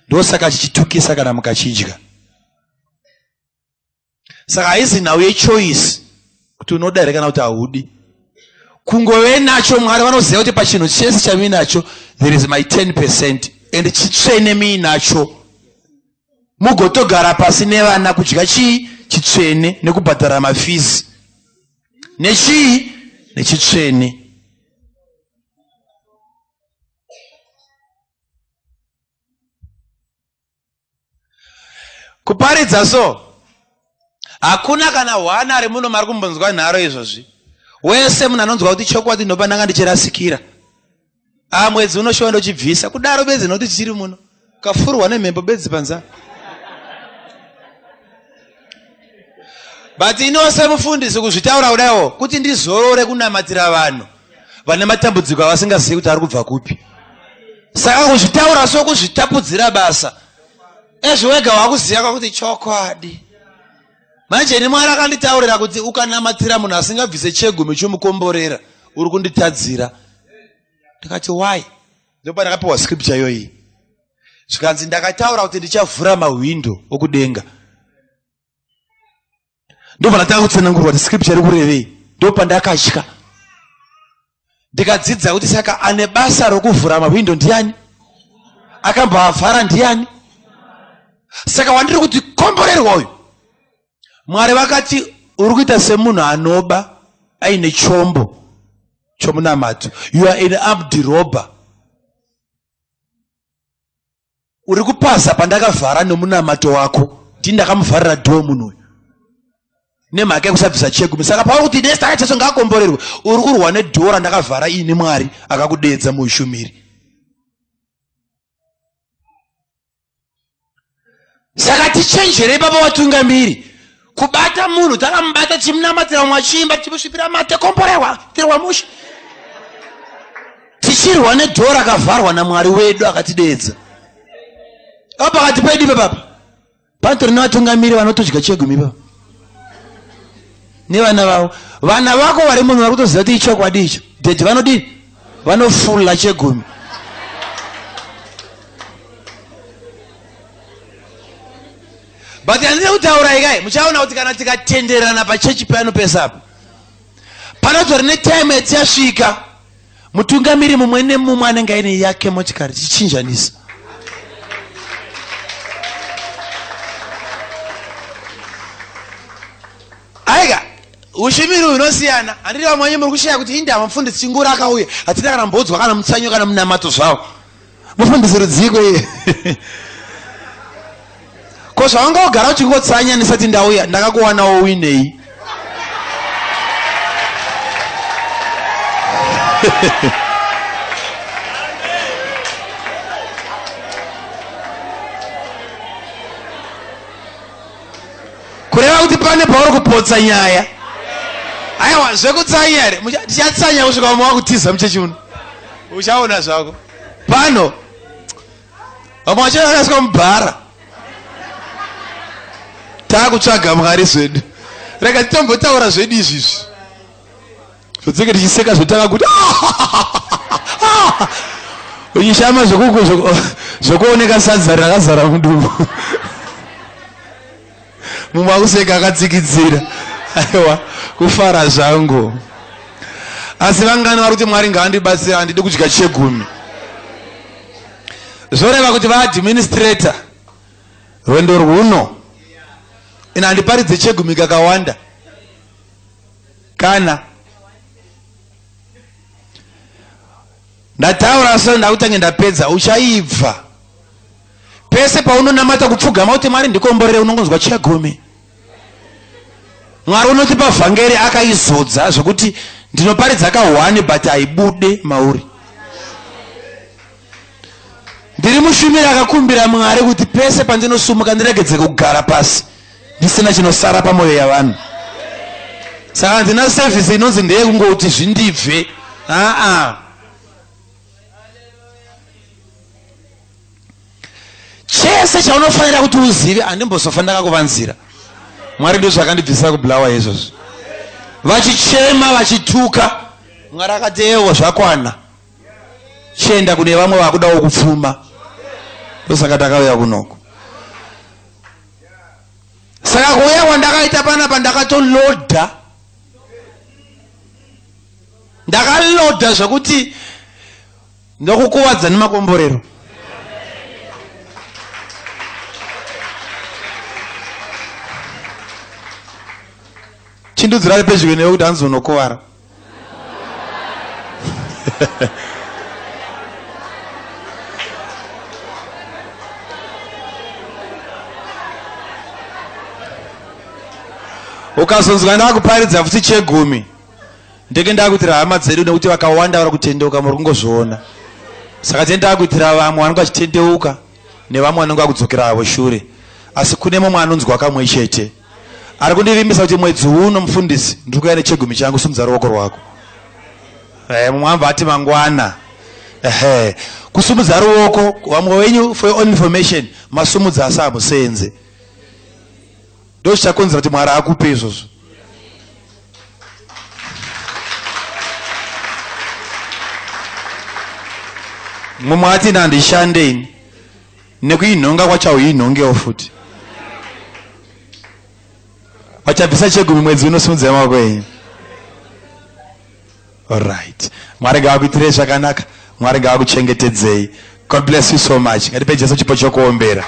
Ndosaka chichitukisa kana mukachidya. Saka haizi nhau yechoice kuti unoda here kana kuti haudi. Kungove nacho Mwari vanoziva kuti pachinhu chese chamuinacho there is my 10% and chitsvene muinacho. Mugotogara pasi nevana kudya chii chitsvene nekubhadhara mafizi nechii nechitsvene. Kuparidza so hakuna kana hwana ari muno mari kumbonzwa nharo izvozvi. Wese munhu anonzwa kuti chokwadi ndopa ndanga ndichirasikira. A mwedzi unoshuwa ndochibvisa kudaro bedzi nokuti chiri muno. Kafurwa nemhepo bedzi panza. But iniwo semufundisi kuzvitaura kudaiwo kuti ndizorore kunamatira vanhu vane matambudziko avasingazivi kuti ari kubva kupi. Saka kuzvitaura so kuzvitapudzira basa. Ezvo wega wakuziva kwakuti chokwadi. Manje ini Mwari akanditaurira kuti ukanamatira munhu asingabvise chegumi chomukomborera uri kunditadzira. Ndikati why? Ndipo ndakapiwa scripture iyoyi. Zvikanzi ndakataura kuti ndichavhura mahwindo okudenga. Ndobva ndatanga kutsanangurwa kuti scripture iri kurevei. Ndopandakatya. Ndikadzidza kuti saka ane basa rokuvhura mahwindo ndiani? Akamboavhara ndiani? Saka wandiri kuti komborerwa uyu. Mwari vakati uri kuita semunhu anoba aine chombo chomunamato. You are an armed robber. Uri kupaza pandakavhara nomunamato wako. Ndini ndakamuvharira dhoo munhu uyu. Nemhaka yekusabvisa chegumi. Saka pauri kuti nezita raJesu ngaakomborerwe, uri kurwa nedhoo randakavhara ini Mwari akakudeedza muushumiri. Saka tichenjerei baba vatungamiri kubata munhu takamubata tichimunamatira vamwe vachiimba tichimusvipira mate komborerwa tirwa mushe tichirwa nedhoo rakavharwa namwari wedu akatideedza. Apo pakati pedu ipapapa panotori nevatungamiri vanotodya chegumi ipapa nevana vavo. Vana vako vari munhu vari kutoziva kuti ichokwadi icho. Dhedhi vanodini? Vanofula chegumi. But handiri kutaura ikai, muchaona kuti kana tikatenderana pachechi pano pese apa, panotori netime yatichasvika, mutungamiri mumwe nemumwe anenge aine yake motikari, tichichinjanisa. Aika, ushumiri hunosiyana. Handiri vamwe venyu muri kushaya kuti inda mufundisi Chingura akauya, hatina kana mbodzwa kana mutsanyo kana munamato zvawo. Mufundisi rudziko iye. Ko zvawanga ugara uchingotsanya ndisati ndauya, ndakakuwanawo uinei? Kureva kuti pane pauri kupotsa nyaya. Aiwa, zvekutsanya here? Tichatsanya kusvika vamwe vakutiza muchechi muno. Uchaona zvako. Pano vamwe vacho vakaiswa mubhara. Takutsvaga Mwari zvedu. Rega titombotaura zvedu izvizvi. Zvotseke tichiseka zvotanga kuti uchishama zvokuoneka sadza rakazara mudumbu. Mumwe akuseka akatsikidzira. Aiwa, kufara zvangu. Asi vangani vari kuti Mwari ngaandibatsire, handidi kudya chegumi. Zvoreva kuti vaadministrator rwendo rwuno ina handiparidze chegumi kakawanda kana ndataura so ndakutange ndapedza uchaibva pese paunonamata kupfugama kuti Mwari ndikomborere unongonzwa chegumi. Mwari unotipa vhangeri akaizodza zvekuti ndinoparidza kahwani but haibude mauri. Ndiri mushumiri akakumbira Mwari kuti pese pandinosumuka ndiregedze kugara pasi ndisina chinosara pamoyo yavanhu. Saka handina service inonzi ndeyekungoti zvindibve. Aa. Chese chaunofanira kuti uzive handimbozofa ndakakuvanzira. Mwari ndizvo zvakandibvisira kubulawa izvozvo. Vachichema vachituka. Mwari akati ewo zvakwana. Chienda kune vamwe vakudawo kupfuma. Ndosaka takauya kunoko. Saka kuuya kwandakaita panapa ndakatoloda. Ndakaloda zvekuti ndokukuvadza nemakomborero. Chindudzira ari pedyo newe kuti hanzi unokuvara. Ukazonzwa ndakuparidza futi chegumi ndenge ndakuitira hama dzedu nekuti vakawanda vari kutendeuka muri kungozviona. Saka tenge ndakuitira vamwe vanenge vachitendeuka nevamwe vanenge vakudzokera havo shure. Asi kune mumwe anonzwa kamwe chete ari kundivimbisa kuti mwedzi uno mufundisi ndiri kuuya nechegumi changu, simudza ruoko rwako. Mumwe ambva ati mangwana. Ehe, kusumudza ruoko vamwe wenyu for your own information masumudza asi hamusenze. Ndozvichakonzera kuti Mwari akupe izvozvo. Mumwe ati handishande ini nekuinhonga kwacho hauinhongewo futi. Vachabvisa chegumi mwedzi uno, simudzai maoko enyu. Alright. Mwari ngaakuitirei zvakanaka. Mwari ngaakuchengetedzei. God bless you so much. Ngatipe Jesu chipo chokuombera.